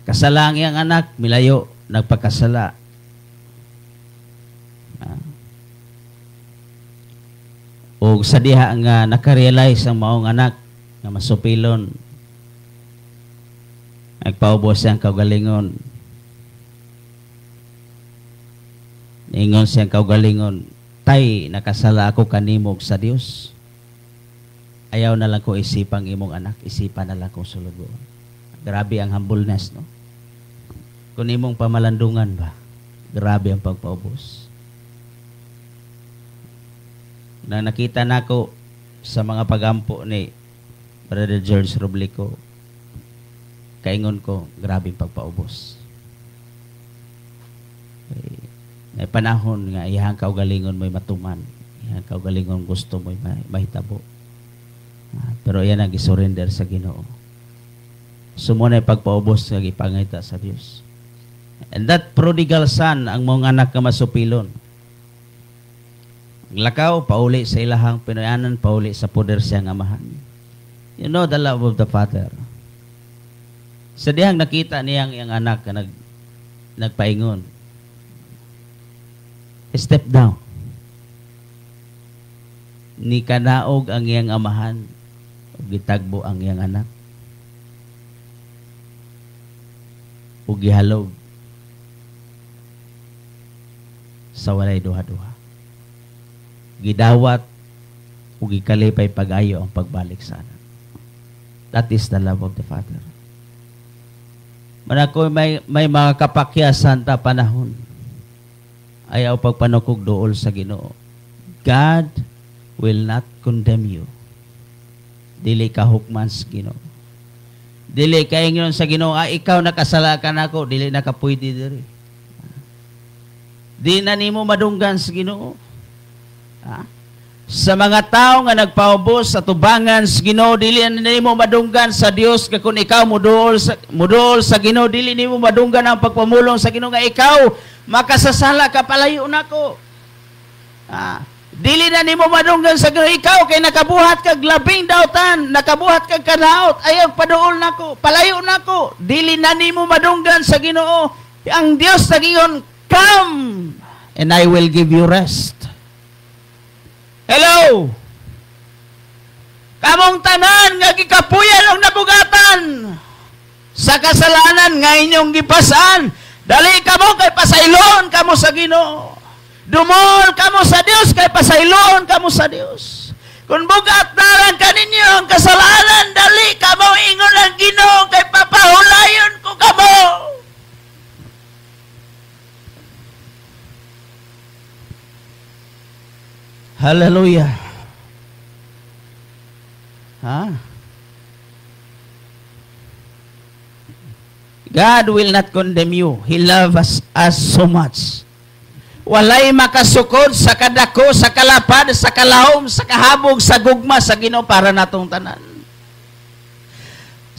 Kasala ang iyang anak, milayo, nagpakasala. O sa diha nga nakarealize ang maong anak nga masupilon, nagpaubos siyang kaugalingon. Ingon siyang kaugalingon, tay, nakasala ako kanimog sa Dios. Ayaw na lang ko isipang imong anak, isipan na lang ko sulugoon. Grabe ang humbleness, no? Kung imong pamalandungan ba, grabe ang pagpaubos. Na nakita nako sa mga pagampo ni Brother George Roblico, kaingon ko, grabe ang pagpaubos. Okay. May panahon nga iyang kaugalingon mo'y matuman, iyang kaugalingon gusto mo'y mahitabo. Pero iyan ang gisurrender sa Ginoo. Sumuna pagpaubos nga gipangita sa Dios. And that prodigal son, ang mga anak nga masupilon. Lakaw, pauli sa ilahang pinayanan, pauli sa poder siyang amahan. You know the love of the Father. Sa dihang nakita niyang iyang anak na nagpaingon, step down. Ni kanaog ang iyang amahan, ug gitagbo ang iyang anak. Ug gihalog sa walay duha-duha. Gidawat ug gikalipay pag-ayo ang pagbalik sa anak. That is the love of the Father. Manako may mga kapakyasan ta panahon. Ayaw pagpanukog duol sa Ginoo. God will not condemn you. Dili ka hukman sa Ginoo. Dili ka ingon sa Ginoo, ikaw nakasala ka nako, dili na ka pwede diri. Di na nimo madunggan sa Ginoo. Sa mga tao nga nagpaubos sa tubangan sa Ginoo, dili na nimo madunggan sa Dios kung ikaw muduol sa Ginoo, dili nimo madunggan ang pagpamulong sa Ginoo nga ikaw makasasala ka, palayo nako. Dili na nimo madunggan sa Ginoo, ikaw kay nakabuhat kag labing dautan, nakabuhat kag kanaot, ayaw paduol nako, palayo nako. Dili na nimo madunggan sa Ginoo. Ang Dios nagingon, come and I will give you rest. Hello! Kamong tanan nga gikapuyan og nabugatan sa kasalanan nga inyong gipasan, dali kamo kay pasayloon kamo sa Ginoo. Dumol kamo sa Dios kay pasayloon kamo sa Dios. Kung bugat nalang kaninyo ang kasalanan, dali kamo ingon ang Ginoo kay papahulayon ko kamo. Hallelujah. Ha? God will not condemn you. He loves us so much. Walay makasukod sa kadako, sa kalapad, sa kalahom, sa kahabog, sa gugma, sa Ginoo para natong tanan.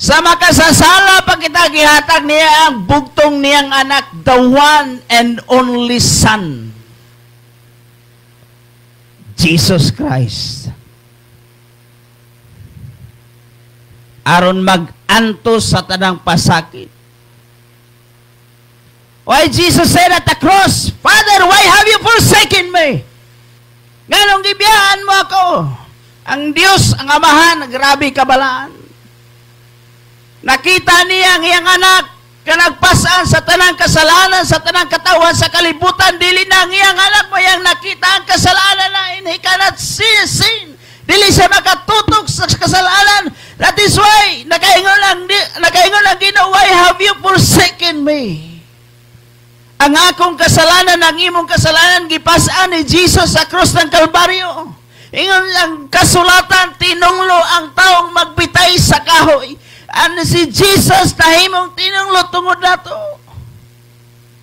Sa makasasala pa kita gihatag niya ang bugtong niyang anak, the one and only Son, Jesus Christ. Aron mag-antos sa tanang pasakit. Why Jesus said at the cross, Father, why have you forsaken me? Nganong gibiyaan mo ako? Ang Diyos, ang Amahan, grabe kabalaan. Nakita niya ang iyang anak, Kanagpasaan sa tanang kasalanan, sa tanang katawan, sa kalibutan, dili na ang iyang anak mo yang nakita ang kasalanan na and he cannot see sin. Dili siya makatutok sa kasalanan. That is why, nakaingon ang Ginoo, why have you forsaken me? Ang akong kasalanan, ang imong kasalanan, gipasaan ni Jesus sa krus ng Kalbaryo. Ingon ang kasulatan, tinunglo ang taong magbitay sa kahoy. And si Jesus nahimong tinunglo tungod nato.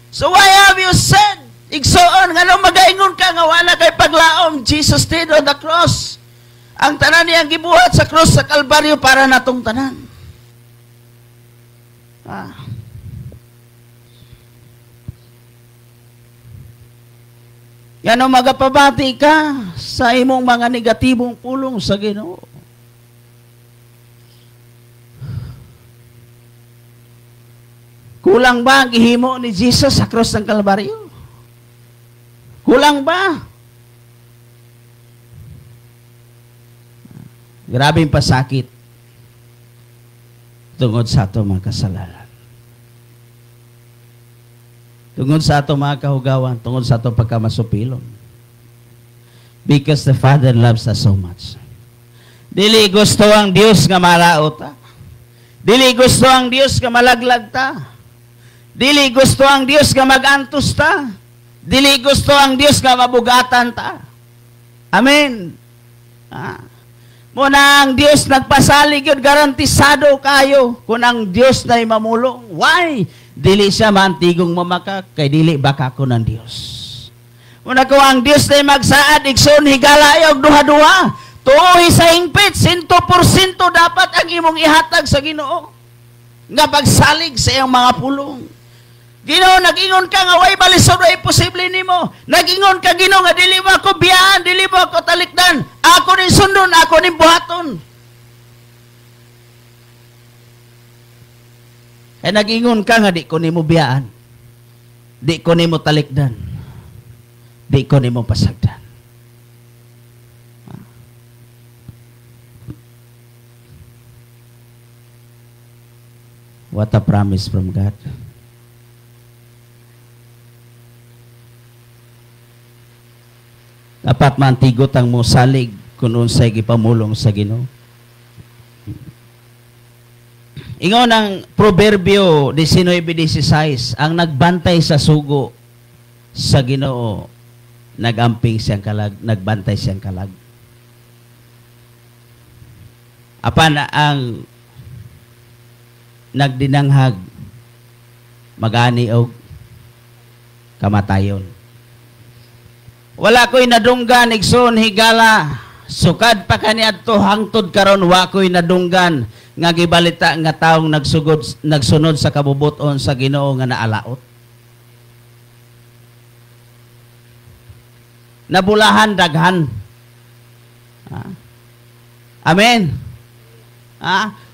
So why have you said, igsoon, nganong magaingon ka nga wala kay paglaom? Jesus did on the cross. Ang tanan niyang gibuhat sa cross sa Kalbaryo para natong tanan. Ngano magapabati ka sa imong mga negatibong pulong sa Ginoo? Kulang ba ang gihimo ni Jesus sa cross ng Kalbaryo? Kulang ba? Grabing pasakit tungod sa ato mga kasalanan. Tungod sa ato mga kahugawan, tungod sa ato pagkamasupilon. Because the Father loves us so much. Dili gusto ang Dios nga malaot ta. Dili gusto ang Dios nga malaglag ta. Dili gusto ang Dios nga magantos ta. Dili gusto ang Dios nga mabugatan ta. Amen. Muna ang Dios nagpasalig yun, garantisado kayo kung ang Dios na'y mamulong. Why? Dili siya mantigong mamaka, kay dili baka ko ng Dios. Muna ko ang Dios na'y magsaad, igsoon higala og duha-duha. Tuohi sa hingpit, 100% dapat ang imong ihatag sa Ginoo nga pagsalig sa iyang mga pulong. Ginoo, nag-ingon ka nga way balisod, way posible nimo. Nag-ingon ka, Ginoo, nga dili mo ako biyaan, dili mo ako talikdan. Ako ning sundon, ako ning buhaton. Kaya nag-ingon ka nga di ko nimo biyaan, di ko nimo talikdan, di ko nimo pasagdan. What a promise from God. Dapat mantigot ang mosalig kung unsay gipamulong sa Ginoo. Ingon ang Proverbio 19:16, ang nagbantay sa sugo sa Ginoo, nagamping siyang kalag, nagbantay siyang kalag. Apan ang nagdinanghag magani og kamatayon. Wala ko'y nadunggan, igsoon higala, sukad pa kaniadto hangtod karon wa ko'y nadunggan nga gibalita nga taong nagsunod sa kabubuton sa Ginoo nga naalaot. Nabulahan daghan. Amen.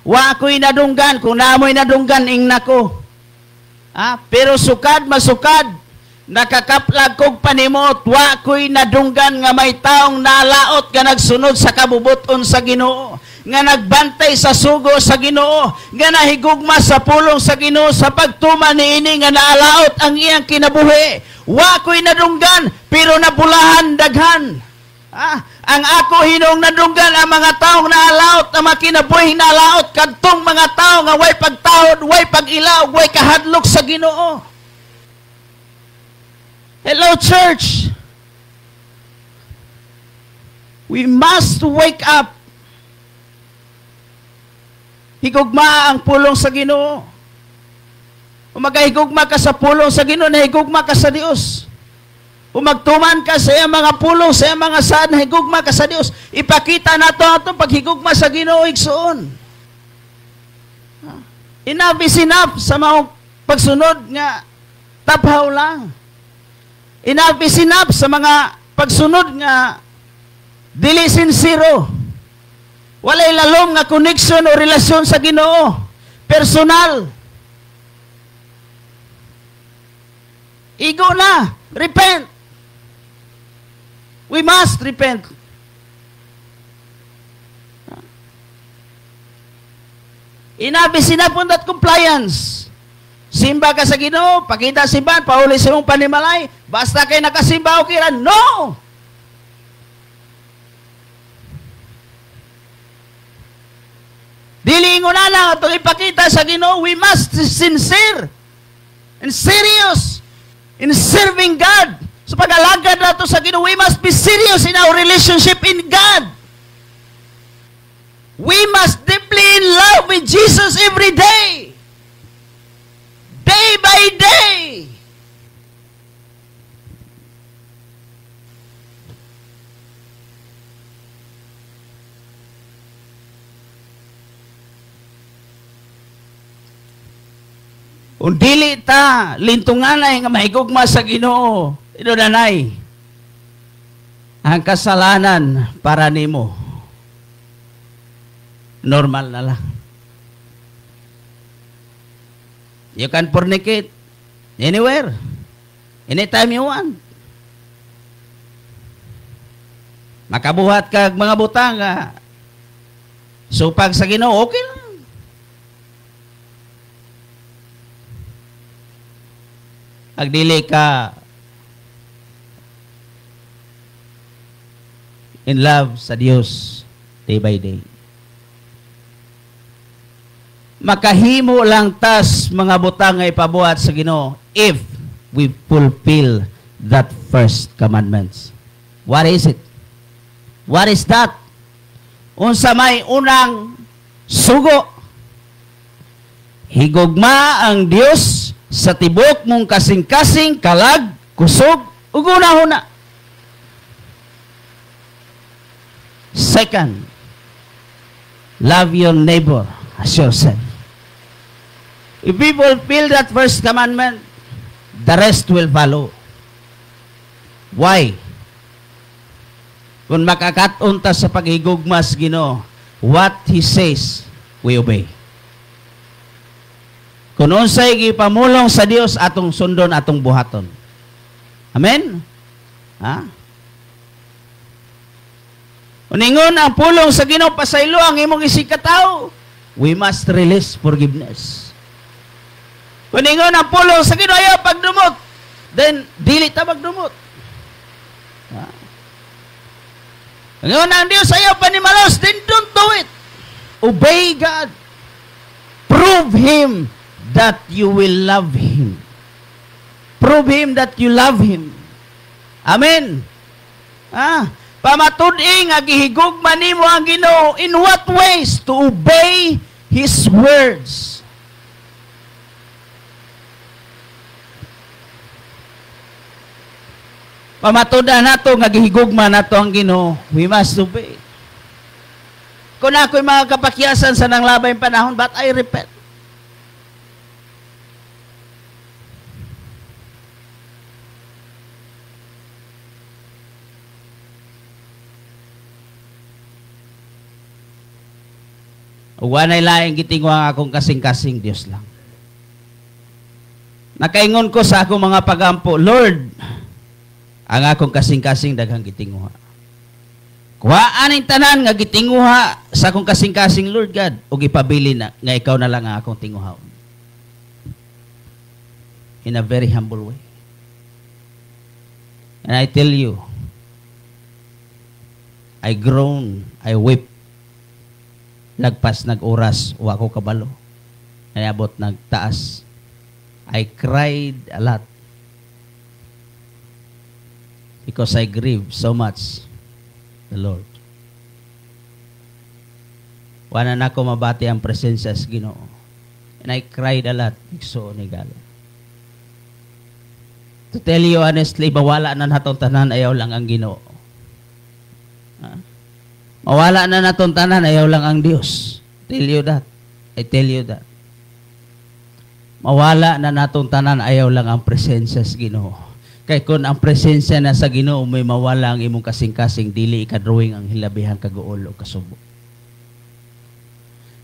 Wa ko'y nadunggan, kung naamoy nadunggan ingna ko. Pero sukad masukad nakakaplag kog panimot, wa ko'y nadunggan nga may taong nalaot nga nagsunod sa kabubuton sa Ginoo, nga nagbantay sa sugo sa Ginoo, nga nahigugma sa pulong sa Ginoo sa pagtuman niini nga naalaot ang iyang kinabuhi. Wa ko'y nadunggan, pero nabulahan daghan. Ang ako hinong nadunggan ang mga taong naalaot, ang mga kinabuhi naalaot kadtong mga tao nga way pagtahod, way pag-ilaw, way kahadlok sa Ginoo. Hello, church. We must wake up. Higugma ang pulong sa Ginoo. Kung magahigugma ka sa pulong sa Ginoo, nahigugma ka sa Dios. Kung magtuman ka sa iyang mga pulong, sa iyang mga saad, nahigugma ka sa Dios. Ipakita nato atong paghigugma sa Ginoo igsoon. Enough is enough sa mga pagsunod nga taphaw lang. Enough is enough sa mga pagsunod nga dili sincero. Walay lalom nga connection o relasyon sa Ginoo. Personal. Igo na. Repent. We must repent. Enough is enough on that compliance. 100% Nakasimba ka sa Ginoo, pakita simbahan, pauli sa imong panimalay, basta kay nakasimba okay ra. No! Dili ingon na atong ipakita sa Ginoo, we must be sincere and serious in serving God. Sa pag-alagad nato sa Ginoo, we must be serious in our relationship in God. We must deeply in love with Jesus every day. Day by day. Kung dili ta lintunganay nga mahigugma sa Ginoo, inunanay ang kasalanan para nimo. Normal na lang. You can fornicate anywhere, anytime you want. Makabuhat kag mga butang, supag sa Ginoo, okay lang. Ag dili ka in love sa Dios day by day. Makahimo lang tas mga butang nga ipabuhat sa Ginoo if we fulfill that first commandments. What is it? What is that? Unsa may unang sugo? Higugma ang Dios sa tibok mong kasing-kasing, kalag, kusog, ug hunahuna. Second, love your neighbor as yourself. If we fulfill that first commandment, the rest will follow. Why? Kung makakaton ta sa paghigugma sa Ginoo, what He says, we obey. Kung unsay gipamulong sa Dios, atong sundon, atong buhaton. Amen? Ha? Uningon ang pulong sa Ginoo, pasaylo ang imong isigkatawo. We must release forgiveness. Uningon ang pulong sa Ginoo, ayaw pagdumot. Then dili ta magdumot. Ha? Ingon ang Dios, ayaw panimalos, then don't do it. Obey God. Prove Him that you will love Him. Prove Him that you love Him. Amen. Ah, pamatud-i nga gihigugma nimo ang Ginoo in what ways? To obey His words. Pamatud-an nato nga gihigugma nato ang Ginoo, we must obey. Kung ako'y mga kapakyasan sa nanglabay panahon, but I repent. Wanay laing gitingo ang akong kasing-kasing, Dios lang. Nakaingon ko sa akong mga pagampo, Lord, ang akong kasing-kasing daghang gitinguha. Kuhaan ang tanan nga gitinguha sa akong kasing-kasing, Lord God, ug ipabili na nga ikaw na lang ang akong tinguhaon. In a very humble way. And I tell you, I groan, I weep. Lagpas nag-oras, wa ko kabalo. Nayabot nagtaas. I cried a lot because I grieve so much the Lord. Wala na ako mabati ang presensya sa Ginoo. And I cried a lot. Igsoon ni gala. To tell you honestly, mawala na natong tanan, ayaw lang ang Ginoo. Ha? Mawala na natong tanan, ayaw lang ang Dios. Tell you that. I tell you that. Mawala na natong tanan, ayaw lang ang presensya sa Ginoo. Kay kung ang presensya na sa Ginoo, may mawala ang imong kasing-kasing, dili ikadrawing ang hilabihang kaguol o kasubo.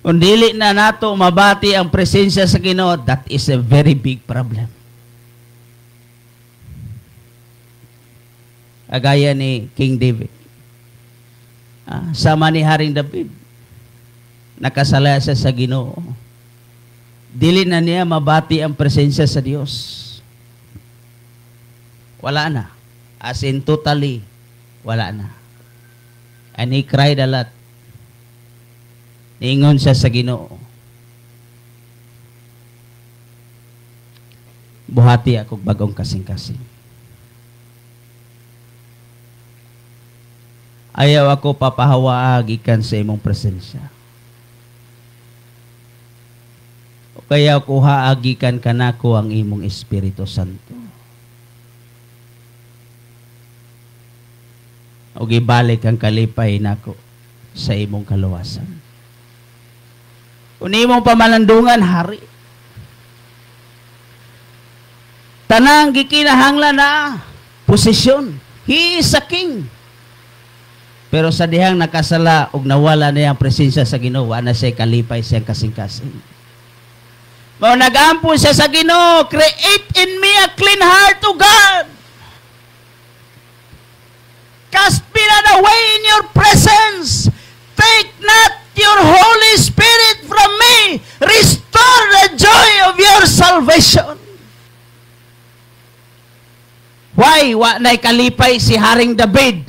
Kung dili na nato mabati ang presensya sa Ginoo, that is a very big problem. Agaya ni King David. Sama ni Haring David, nakasala siya sa Ginoo. Dili na niya mabati ang presensya sa Dios. Wala na. As in totally, wala na. And he cried a lot. Niingon siya sa Ginoo, buhati ako bagong kasing-kasing. Ayaw ako papahawaag ikan sa imong presensya. O kaya ako haagikan kanako ang imong Espiritu Santo. O gibalik ang kalipay nako sa imong kaluwasan. Kung imong pamalandungan, hari. Tanang gikinahanglan na posisyon. He is a king. Pero sa dihang nakasala og nawala na ang presensya sa Ginoo, na siya kalipay siyang kasing-kasing. Mao nagampo siya sa Ginoo, create in me a clean heart, O God. Cast me not away in your presence. Take not your Holy Spirit from me. Restore the joy of your salvation. Why? Wa na'y kalipay si Haring David.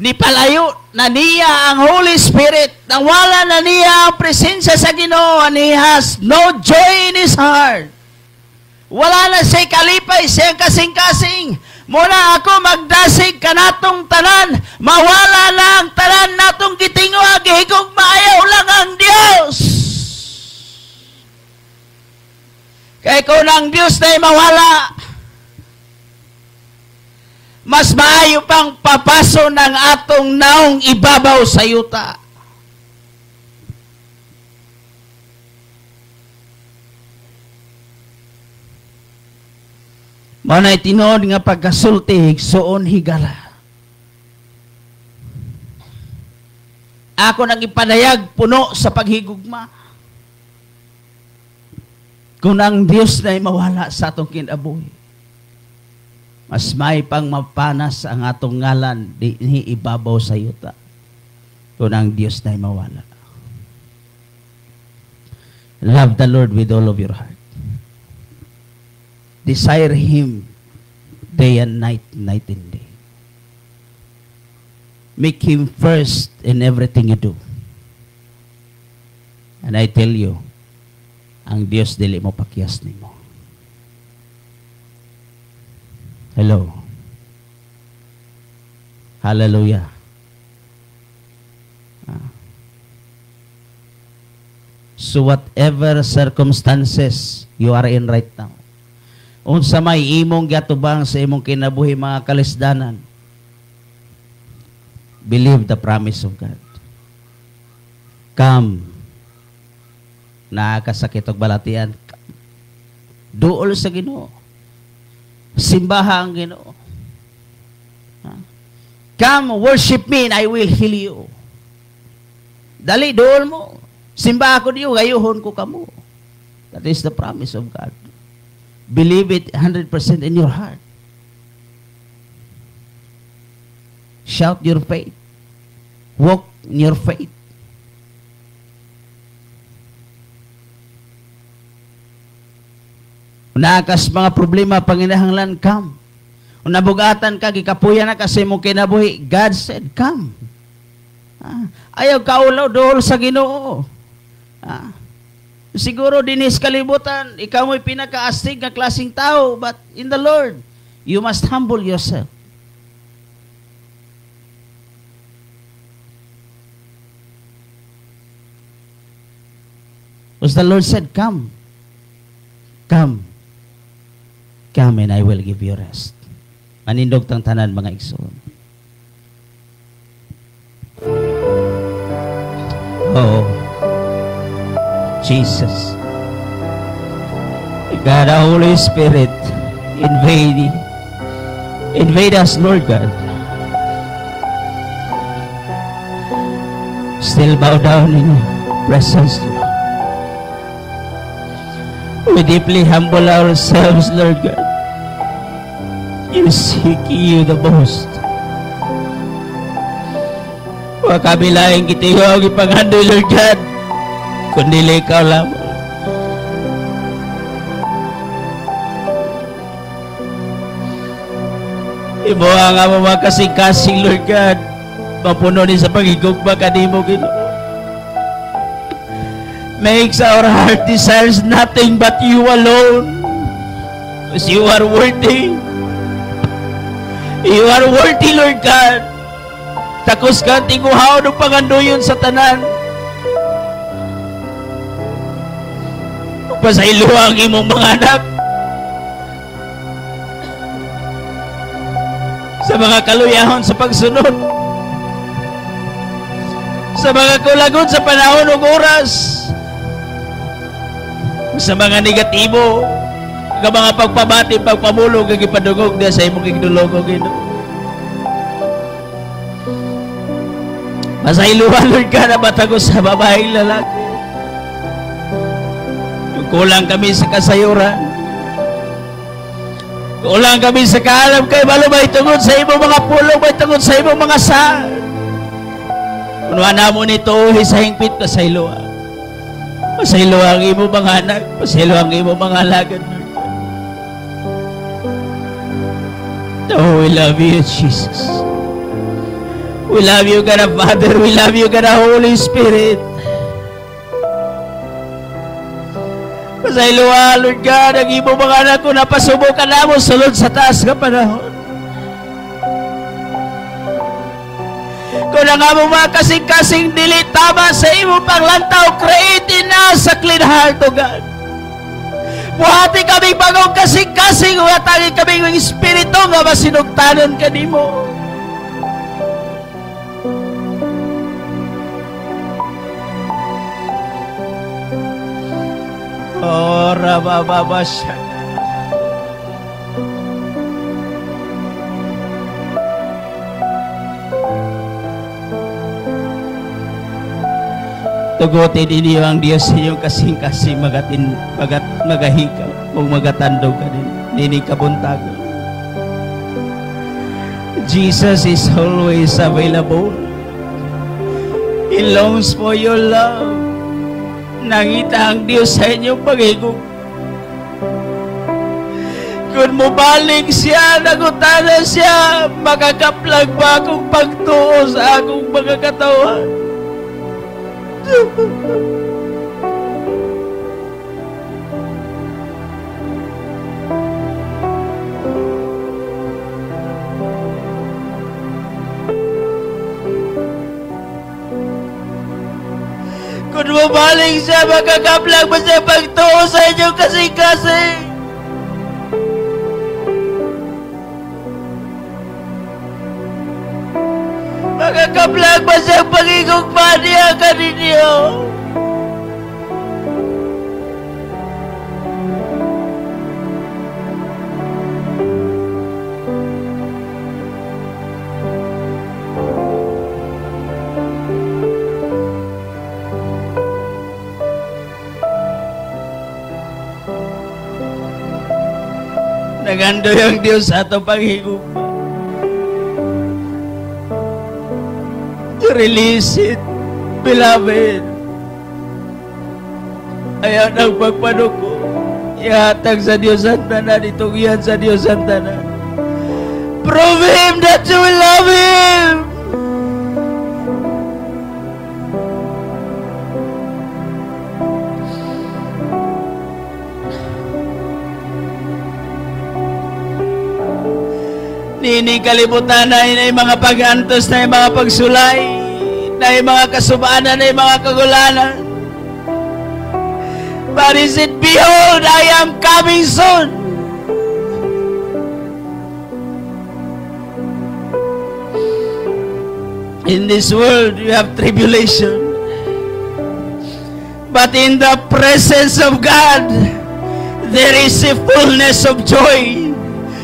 Ni palayo na niya ang Holy Spirit. Nawala na niya ang presensya sa Ginoo, and he has no joy in his heart. Wala na siya'y kalipay, siyang kasing-kasing. Muna ako magdasig kanatong tanan, mawala na ang tanan natong gitingwa, gihigog maayaw lang ang Dios. Kaya kung ang Dios na'y mawala, mas maayo pang papaso ng atong naong ibabaw sa yuta. Mao na'y tinuod nga pagkasulti, higsuon higala. Ako nang ipadayag puno sa paghigugma. Kung ang Dios na'y mawala sa atong kinabuhi, mas may pang mapanas ang atong ngalan di ibabaw sa yuta kung ang Dios na'y mawala. Love the Lord with all of your heart. Desire Him day and night, night and day. Make Him first in everything you do. And I tell you, ang Dios dili mo pakyas nimo. Hello. Hallelujah. So whatever circumstances you are in right now, unsa may imong giatubang sa imong kinabuhi mga kalisdanan, believe the promise of God. Come. Nakasakit og balatian. Duol sa Ginoo. Simbaha ang Ginoo. Come, worship me and I will heal you. Dali, duol mo. Simbaha ko niyo, gayuhon ko kamo. That is the promise of God. Believe it 100% in your heart. Shout your faith. Walk in your faith. Naakas mga problema, panginahanglan, come. Kung nabugatan ka, gikapuya na kasi mong kinabuhi, God said, come. Ayaw kaulaw, dool sa Ginoo. Siguro dinis kalibutan, ikaw mo'y pinakaastig nga klaseng tao, but in the Lord, you must humble yourself. Because the Lord said, come. Come. Come and I will give you rest. Manindog tang tanan mga igsoon. Oh, Jesus. God, the Holy Spirit, invade us, Lord God. Still bow down in your presence, Lord. We deeply humble ourselves, Lord God. You seek you the most. Wakabilaing kitiyo ang ipanghandoy, Lord God, kundi ikaw lamang. Ibuha nga mo mga kasing-kasing, Lord God, mapuno ni sa pagigugma kanimo, Ginoo. Makes our heart desires nothing but you alone. Because you are worthy. You are worthy, Lord God. Takos ka tiguhaw ng panganduyon sa tanan. Pasayloa ang imong mga anak sa mga kaluyahon sa pagsunod, sa mga kulagon sa panahon ug oras, sa mga negatibo nga mga pagpabati, pagpamulong nga gipadungog diha sa imong gigdulog, Ginoo. Pasayloa, Lord God, ang matagos sa babaeng lalaki. Kulang kami sa kasayuran, kulang kami sa kaalam kay balo may tungod sa imong mga pulong, may tungod sa imong mga saan. Kunuha namo nito sa hingpit, pasayloa. Pasayloa ang imong mga anak, pasayloa ang imong mga alagad, Lord. Oh, we love you, Jesus. We love you, God our Father. We love you, God our Holy Spirit. Pasayloa, Lord God, ang imong mga anak ko napasubukan namo sulod sa taas nga panahon. Kung ang among mga kasing-kasing dili tama sa imong panglantaw, create na sa clean heart, O God. Buhati kami bagong kasing-kasing, o atagi kami ng espiritu nga masinugtanon kanimo. Oh, rabababasya. Tugutin ninyo ang Diyos sa inyong kasing-kasing magahikaw kung magatandog ka din nini kabuntagon. Jesus is always available. He longs for your love. Nangita ang Diyos sa inyong pag-igog. Kung mubalik siya, nagutana siya, makakaplag ba akong pagtuo sa akong mga katawan? Kung mabalik siya, makakaplag ba siya pagtuo sa inyong kasing-kasing? Makakaplag ba siya pagigugma niya kaninyo? Nagandoy ang Diyos sa atong paghigugma. Release it, beloved. Ayaw ng pagpanuko. Ihatag sa Diyos ang tanan. Itugyan sa Diyos ang tanan. Prove Him that you will love Him. Nini kalibutan na ay mga pag-antos, na ay mga pagsulay, na ay mga kasubaanan, na ay mga kagulanan. But is it, behold, I am coming soon. In this world, you have tribulation. But in the presence of God, there is a fullness of joy.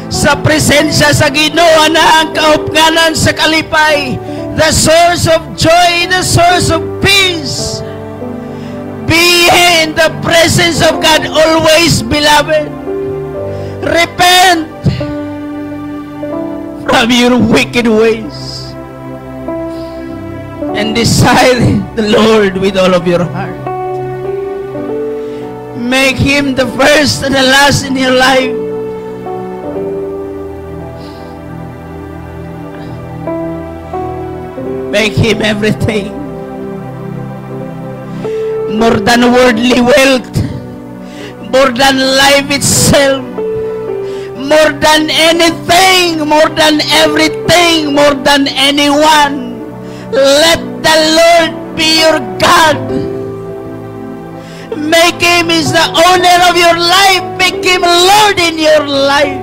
Sa presensya sa Ginoo na ang kaupnganan sa kalipay, the source of joy, the source of peace. Be in the presence of God always, beloved. Repent from your wicked ways and desire the Lord with all of your heart. Make Him the first and the last in your life. Make Him everything. More than worldly wealth, more than life itself, more than anything, more than everything, more than anyone. Let the Lord be your God. Make Him is the owner of your life. Make Him Lord in your life.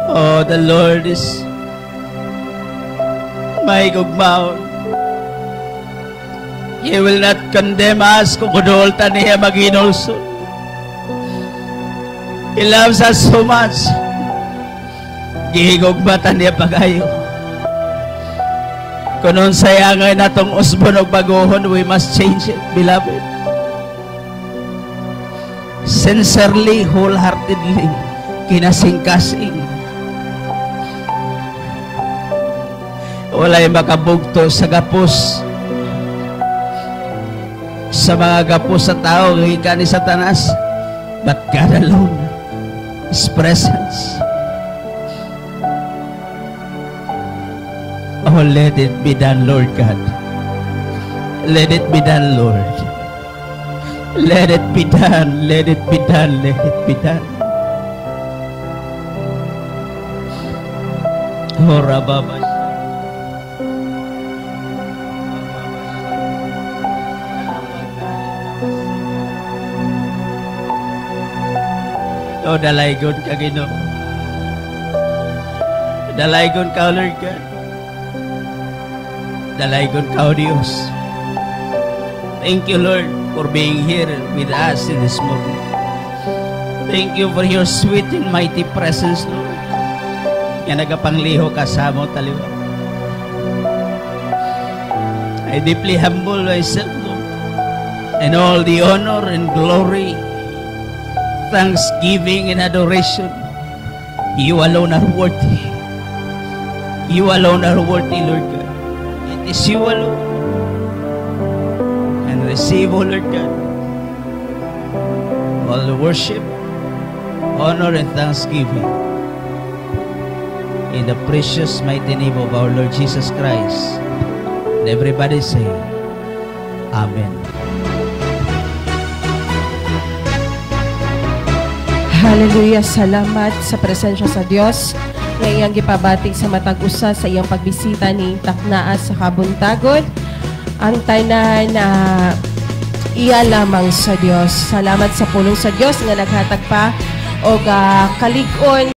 Oh, the Lord is my gugmaon. He will not condemn us kung kudol ta niya maghinulsol. He loves us so much. Gihigugma ta niya pagayo. Kung unsay angay natong usbon og baguhon, we must change it, beloved. Sincerely, wholeheartedly, kinasing-kasing. Walay makabugto sa gapos, sa mga gapos sa tao gikan ni Satanas, but God alone, His presence. Oh, let it be done, Lord God. Let it be done, Lord. Let it be done, let it be done, let it be done. Oh, Rababa. Oh, dalaygon ka, Ginoo. Dalaygon ka, Lord God. Dalaygon ka, O Diyos. Thank you, Lord, for being here with us in this morning. Thank you for your sweet and mighty presence, Lord. Nga nagapangliho ka sa amo taliwa. I deeply humble myself, Lord, and all the honor and glory, thanksgiving and adoration, you alone are worthy. You alone are worthy, Lord God. It is you alone. And receive, O Lord God, all the worship, honor, and thanksgiving in the precious mighty name of our Lord Jesus Christ. And everybody say, Amen. Hallelujah. Salamat sa presensya sa Dios nga iyang gipabati sa matag usa sa iyang pagbisita ni taknaa sa kabuntagon. Ang tanan na iya lamang sa Dios. Salamat sa pulong sa Dios nga naghatag pa og kalig-on.